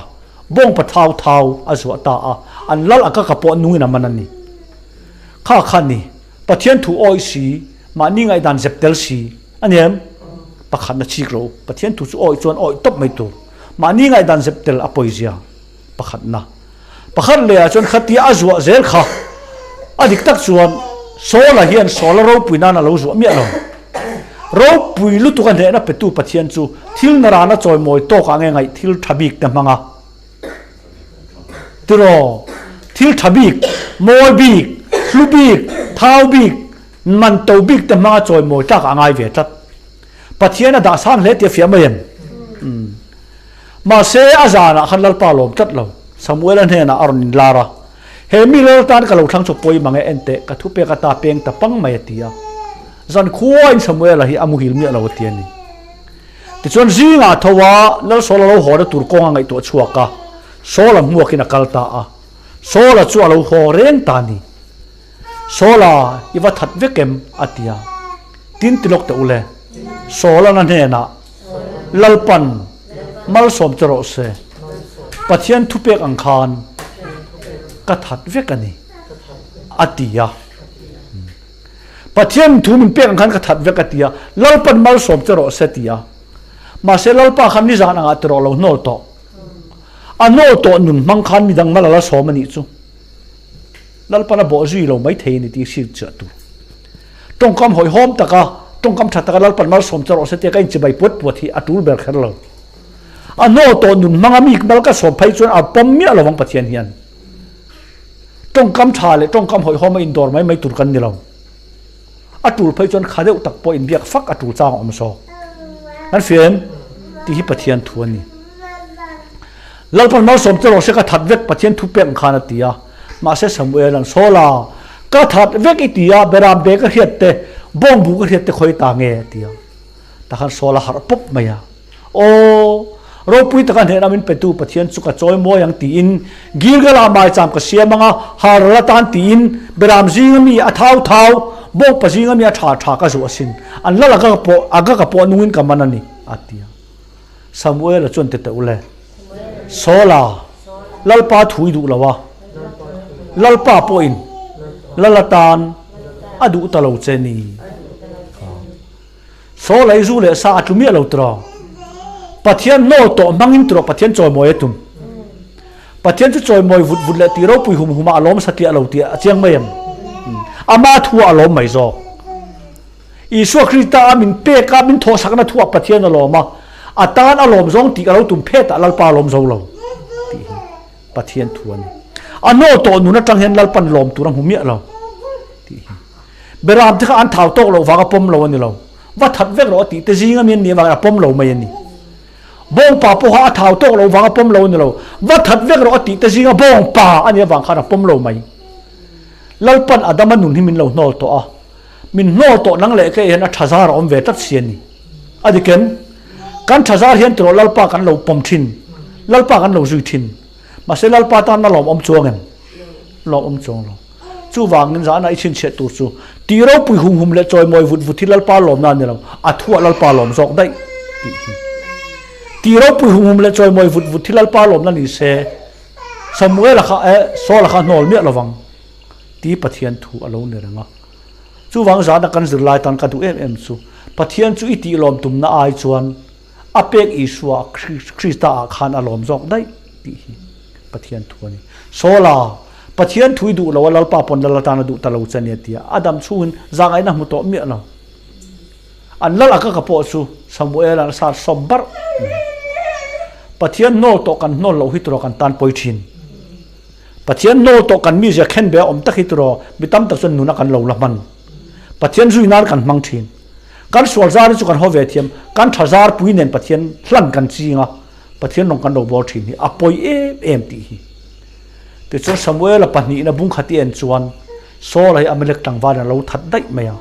bawngpa thau thau a zuah ta a, an lal a ka ka pawh nungin a man a ni. Kha kha ni, Pathian thu awih si, mahni ngaihdan zep tel si, a ni em? Pakhatna chik lo, Pathian thu chu awih chuan awih tawp mai tur, mahni ngaihdan zep tel a pawizia. Pakhatna. Pakhat lehah chuan khatia a zuah zel kha a dik tak chuan Saula hian Saula ropui nan a lo zuah miah lo. Ropui lutuk a hnehna petu Pathian chu thil narana chawimawi tawkah nge ngaih thil tha bik te hmang a. Tiraw, thil tha bik, mawi bik, hlu bik, thau bik, man to bik te hmanga chawimawi tlak a ngai ve tlat. Pathian a dah sang hle tih a fiah mai em? Umm. Mahse, a zanah khan Lalpa lawm tlat lo. Samuela hnenah a rawn inlar a, He mi lal tan ka lo thlang chu pawi mang e, enteh, ka thupek ata peng ta pang mai a ti a. Zan khuain Samuela hi a muhil miah lo a ti a ni. Tichuan zingah tho a, Lal Saula lo haw na tur kawng a ngaihtuah chhuak a, Saula hmuakin a kal ta a. Saula chu a lo haw reng ta a ni. Saula, i va that vek em? a ti a. Tin ti lawk teh u le. Saula na hnenah, Lalpan malsawm che rawh se, Pathian thupek ang khan ka that vek a ni, a ti a. Pathian thu min pek ang khan ka that vek a ti a, Lalpan malsawm che rawh se a ti a. Mahse Lalpa khan nizan angah ti rawh lo hnawl tawh. A hnawl tawh nun hmang khan midang mal a la sawm a nih chu. Lalpan a bawh zui lo mai thei a ni tih hriat chiah tur. Tawngkam hawihhawm taka, tawngkam tha taka Lalpan malsawm che rawh se tia ka inchibai puat puat hi a tul ber kher lo. A hnaw tawh nun hmanga mi mal ka sawm phei chuan a pawm miah lo ang Pathian hian. Tawngkam tha leh tawngkam hawihhawm a indawr mai mai tur kan ni lo. A tul phei chuan kha deuh tak pawh inbiak fak a tul chang a awm zawk. Kan fia em? Tih hi Pathian thu a ni. Lalpan malsawm che rawh se ka that vek Pathian thu pek ang khan a ti a. Mahse Samuel an sawl a, Ka that vek i ti a, Beram be ka hriat te, bawng bu ka hriat te khawi ta nge? a ti a. Takhan Saul a harh pawp mai a. Aw, ropui taka hnehna min petu Pathian chu ka chawi mawi ang tiin Gilgal-ah maicham ka siam ang a, Haral atan tiin Beram zinga mi a thau thau, bawngpa zinga mi a tha tha ka zuah asin. An lal a ka pawh, a ka pawh nungin ka man a ni, a ti a. Samuela chuan ti teh u le, Saula, Lalpa thu i duh lo a, Lalpa pawhin lal atan a duh ta lo che ni. Saula i zu leh sa a tlu miah lo tiraw? Pathian hnawl tawh hmangin tiraw Pathian chawimawi a tum? Pathian chu chawimawi vut vut leh tih ropui hum humah a lawm satliah lo tih a chiang mai em? Ama thu ah a lawm mai zawk. Isua Krista a min pek a, min thawhsakna thu ah Pathian a lawm a, a tan a lawm zawng tih ka lo tum phet ah Lalpa a lawm zo lo tih hi Pathian thu a ni. A hnaw tawh nun atang hian Lalpan lawm tur a hmu miah lo tih hi. Beram te kha an thau tawk loh vang a pawm lo a ni lo. Va that vek rawh a tih te zing ami an nih avangin a pawm lo mai a ni. Bawngpa pawha a thau tawk lo vang a pawm lo a ni lo. Va that vek rawh a tih te zinga bawngpa a nih avang khan a pawm lo mai. Lalpan Adama nun hi min lo hnawl tawh a. Min hnawl tawh nang leh kei hian a tha zar a awm ve tlat si a ni. A dik em? Kan tha zar hian tiraw Lalpa kan lo pawm thin. Lalpa kan lo zui thin. Mahse Lalpa tan a lawmawm chuang em? Lawmawm chuang lo. Chuvangin zana i chhinchhiah tur chu tih ropui hum hum leh chawimawi vut vut hi Lalpa lawmna a ni lo, a thuah Lalpa lawm zawk daih tih hi. Tih ropui hum hum leh chawimawi vut vut hi Lalpa lawmna ni se, Samuela kha eh Saula kha hnawl miah lovang tih Pathian thu a lo ni reng a. Chuvang zana kan zirlai tan ka duh em em chu Pathian chu i tih lawm tumna ai chuan A pek Isua Krista ah khan a lawm zawk daih tih hi Pathian thu a ni. Sawla, Pathian thu i duh lo a Lalpa pawn lal atan a duh ta lo che nia tia a dam chhungin zahngaihna hmu tawh miah lo. An lal a ka ka pawh chu Samuel an sar sawm barh mai. Pathian hnawl tawh kan hnawl loh hi turaw kan tan pawi thin. Pathian hnawl tawh kan mizia khen be a awm tak hi turaw mi tam tak chuan nuna kan lo la hman. Pathian zui nan kan hmang thin. Kan sual zar hi chu kan haw ve thiam, kan tha zar pui nen Pathian hlan kan ching a, Pathian rawng kan lo bawr thin hi a pawi em em tih hi. Tichuan Samuela pahnihna bungkhat i en chuan Saula hi Amalek tlangval in a lo that daih mai a,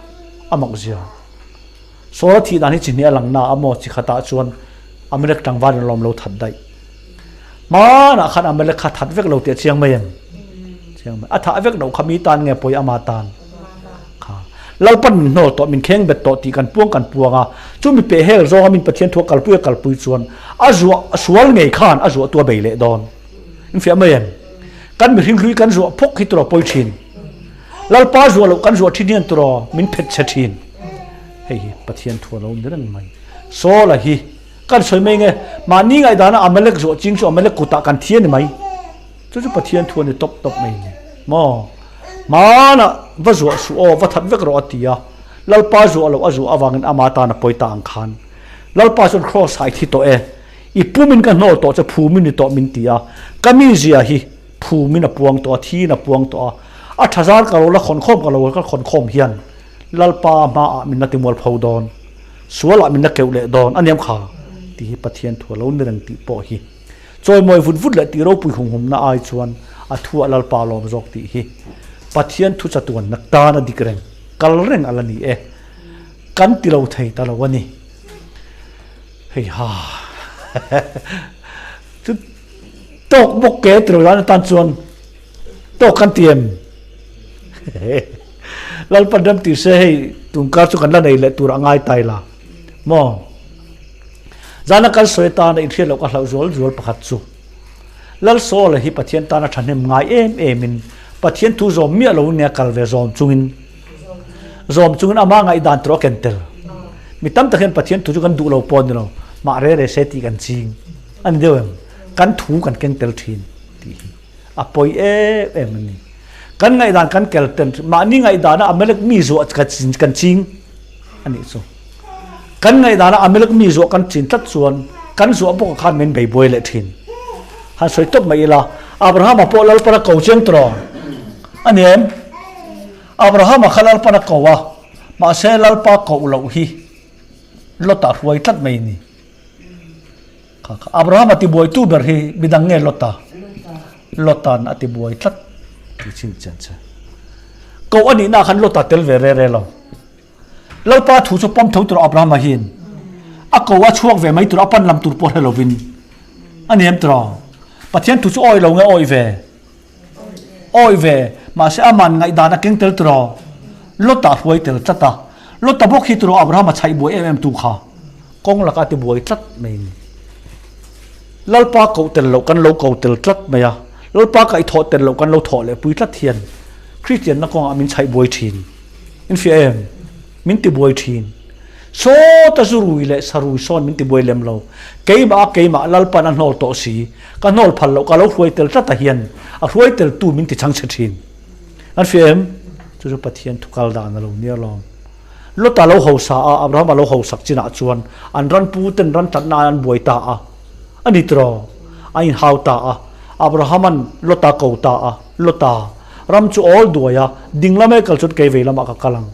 a mak zia. Saula thih dan hi chi hnih a lang na a maw chi khatah chuan Amalek tlangval in a lawm lo that daih. Hmanah khan Amalek kha that vek lo tih a chiang mai em? Chiang mai. A thah vek loh kha mi tan nge pawi ama tan? Kha. Lalpan min hnawl tawh, min kheng bet tawh tih kan puang kan puang a, chu mi peh hel zawnga min Pathian thu a kalpui a kalpui chuan a zuah sual ngei khan a zuah tu a bei leh dawn. In fiah mai em? Kan mihring hlui kan zuah phawk hi turaw pawi thin. Lalpa zuah loh kan zuah thin hian turaw min phet chhe thin. Hei hi Pathian thu a lo ni reng mai. Saula hi kan sawi mai nge, mahni ngaihdana Amalek zuah ching chu Amalek kutah kan thi a ni mai. Chu chu Pathian thu a ni tawp tawp mai ni maw? Hmanah va zuah suh aw, va that vek rawh a ti a, Lalpa zuah loh a zuah avangin ama tan a pawi ta ang khan. Lalpa chuan Kraws ah i thi tawh e, i pumin ka hnawl tawh che phumin ni tawh min ti a, ka mizia hi phumin a puang tawh a, thiin a puang tawh a, a tha zar ka lo la khawn khawm ka lo ka khawn khawm hian Lalpa hmaah min la timual pho dawn, sualah min la keuh leh dawn a niam kha tih hi Pathian thu a lo ni reng tih pawh hi. Chawimawi vut vut leh tih ropui humhumna ai chuan a thu ah Lalpa lawm zawk tih hi Pathian thu chatuanna tan a dik reng, kal reng a la ni e. Kan ti lo thei ta lo a ni. Hei ha chu tawk bawk ke ti lo dan atan chuan tawk kan ti em? Lalpa ram ti se hei tunkar chu kan la nei leh tur a ngai tai la maw? Zana kal sawi atana inhriat loh ka hlauh zual zual pakhat chu Lal Saula hi Pathian tana thahnem ngai em emin Pathian thu zawm miah lo nia kal ve zawm chungin zawm chungin ama ngaihdan tur a ken tel. Mi tam tak hian Pathian thu chu kan duh lo pawh a ni lo, mah re re se tih kan ching a ni deuh em? Kan thu kan keng tel thin tih hi a pawi em em a ni. Kan ngaihdan kan kel tel mahni ngaihdana Amalek mi zuah kan ching a nih chu. Kan ngaihdana Amalek mi zuah kan chin tlat chuan kan zuah bawk khan min bei buai leh thin. Han sawi tawp mai ila, Abrahama pawh Lalpan a ko chiang tawh a ni em? Abrahama kha Lalpan a ko a, mahse Lalpa koh loh hi Lota hruai tlat mai a ni. Kha kha Abrahama tibuaitu ber hi midang nge Lota? Lota'n a tibuai tlat tih chin chian che. Koh a nihna khan Lota tel ve re re lo. Lalpa thu chu pawm tho tur Abrahama hian a ko a chhuak ve mai tur a pan lam tur pawh hre lovin a ni em tiraw? Pathian thu chu awi lo nge awi ve? Awi ve, mahse aman ngaihdan a keng tel tiraw? Lota hruai tel tlat a, Lota bawk hi tiraw Abrahama chhaih buai em em tu kha kawng laka ti buai tlat mai a ni. Lalpa koh tel loh kan lo ko tel tlat mai a, Lalpa kaihthawh tel loh kan lo thawh leh pui tlat hian Kristianna kawngah min chhaih buai thin. In hria em? Min ti buai thin. Sawta zu rui leh sa rui sawn min ti buai lem lo. Keimah a keimah Lalpan a hnawl tawh si, ka hnawl phal loh ka lo hruai tel tlat a hian a hruai tel tu min ti chhang chhe thin. An hria em? Chu chu Pathian thu kal dan a lo nia lawm. Lota lo hausa a, Abrahama lo hausak chinah chuan an ran pu ten ran tlatna an buai ta a. A ni tiraw? A inhau ta a. Abrahaman Lota ko ta a, Lota, ram chu awl duai a, ding lamah i kal chuan kei vei lamah ka kal ang.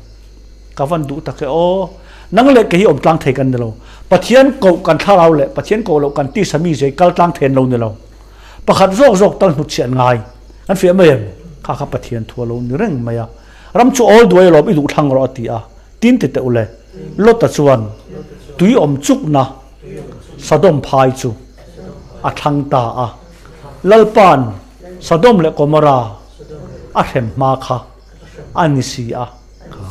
Ka van duh tak e aw. Nang leh kei hi awm tlang thei kan ni lo. Pathian koh kan thlarau leh Pathian koh loh kan tisa mi zei kal tlang thei an lo ni lo. Pakhat zawk zawk tal hnutchhiah an ngai. Kan fiah mai em? Kha kha Pathian thu a lo ni reng mai a. Ram chu awl duai alawm i duh thlang rawh a ti a. Tin ti teh u le. Lota chuan tui awm chukna Sodom phai chu a thlang ta a. Lalpa'n Sodom leh Gomorra a hrem hma kha a ni si a. Kha.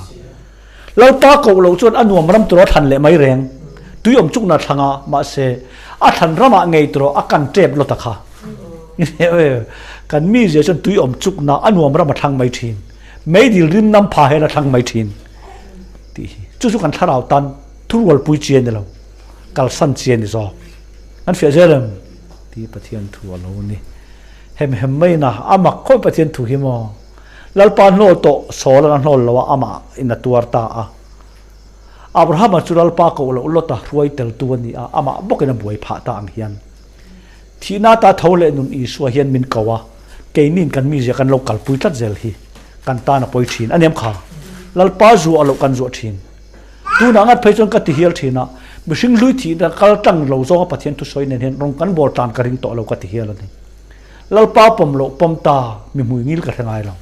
Lalpa koh loh chuan a nuam ram turaw a thlan leh mai reng. Tui awm chukna a thlang a, mahse a thlan ramah ngei turaw a kan tep lawt a kha. Kan mizia chuan tui awm chukna a nuam ram a thlang mai thin. Meidil rim nam pha hian a thlang mai thin tih hi. Chu chu kan thlarau tan thurualpui chi a ni lo, kalsan chi a ni zawk. Kan fiah zel em? Tih Pathian thu a lo ni. Hem hem mai na, a mak khawp Pathian thu hi maw? Lalpa hnawl tawh Saul an a hnawl lo a, amah in a tuar ta a. Abrahama chu Lalpa koh loh Lota hruai teltu a ni a, amah bawkin a buai phah ta ang hian. Thihna ata tho leh nun Isua hian min ko a, keiniin kan mizia kan lo kalpui tlat zel hi kan tan a pawi thin a niam kha. Lalpa zuah loh kan zuah thin. Tunah ngat phei chuan ka ti hial thin a, mihring hlui thihna kal tlang lo zawnga Pathian thusawi nen hian rawng kan bawl tlan ka ring tawh lo ka ti hial a ni. Lalpa pawm loh pawm ta mi hmui ngil ka hre ngai lo.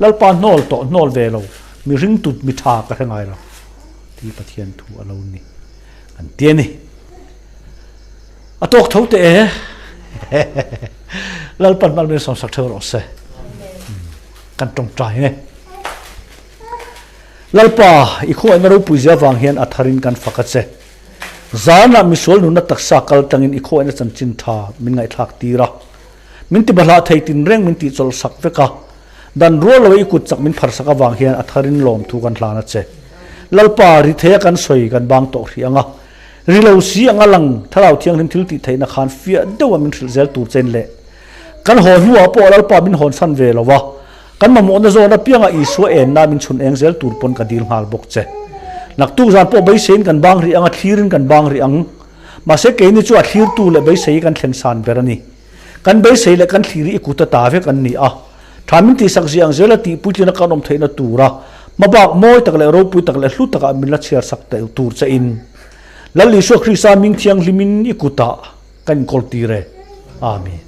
Lalpa hnawl tawh hnawl ve lo mi ringtut mi tha ka hre ngai lo tih Pathian thu a lo ni an ti a ni. A tawk tho teh e. Lalpan hmang min sawmsak theuh rawh se. Kan tawngtai nge. Lalpa, i khuaina ropui zia vang hian a tharin kan fak a che. Zanah misual nunna taksa kal tangin i khawiahna chanchin tha min ngaihthlak tir a. Min ti bahlah thei tinreng min tihchawlh sak vek a. Dan rual loa i kut chak min pharsak avang hian a tharin lawmthu kan hlan a che. Lalpa, ri theia kan sawi kan bang tawh hrih ang a. Ri lo si anga lang Thlarau Thianghlim thil tih theihna khan fiah deuha min hrilh zel tur chen leh kan haw hnuah pawh Lalpa min hawnsan ve lo a. Kan mamawhna zawn apiangah Isua enna min chhun eng zel tur pawn ka dil nghal bawk che. Naktuk zan pawh beiseiin kan bang rih ang a, thlirin kan bang rih ang. Mahse keini chu a thlirtu leh beisei hi kan thlen san ber a ni. Kan beisei leh kan thlir hi i kut a ta vek an ni a. Tha min tihsak zia ang zela tih puitlina kan awm theihna tura hmabak mawi tak leh ropui tak leh hlu takah min la chhiar sak tur che in Lal Isua Krista ming thianghlimin i kutah kan inkawl tir e. Amen.